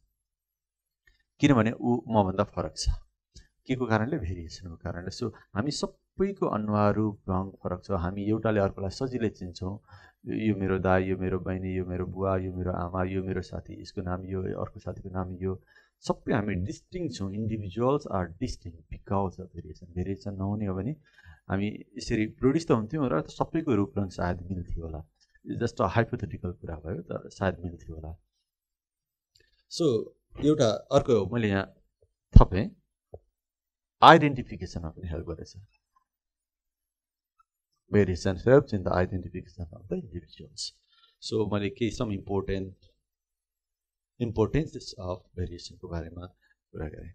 किनभने ऊ मभन्दा फरक छ। के को कारणले? भेरिएसनको कारणले। सो हामी सबैको अनुहार रूप रङ फरक छ। हामी एउटाले अर्कोलाई सजिलै चिन्छौँ, यो मेरो दाइ, यो मेरो बहिनी, यो मेरो बुवा, यो मेरो आमा, यो मेरो साथी, यसको नाम यो, अर्को साथीको नाम यो, सबै हामी डिस्टिङ्क्ट छौँ। Individuals are distinct because of variation. Variation नहुने हो भने हामी यसरी प्रड्युस त हुन्थ्यौँ र सबैको रूप रङ सायद मिल्थ्यो होला। जस्ट अ हाइपोथेटिकल कुरा भयो, तर सायद मिल्थ्यो होला। सो एउटा अर्को मैले यहाँ थपेँ, आइडेन्टिफिकेसनमा पनि हेल्प गरेछ। Variation helps in the identification of the individuals. So मैले केही सम इम्पोर्टेन्सेस अफ भेरिएसनको बारेमा कुरा गरेँ।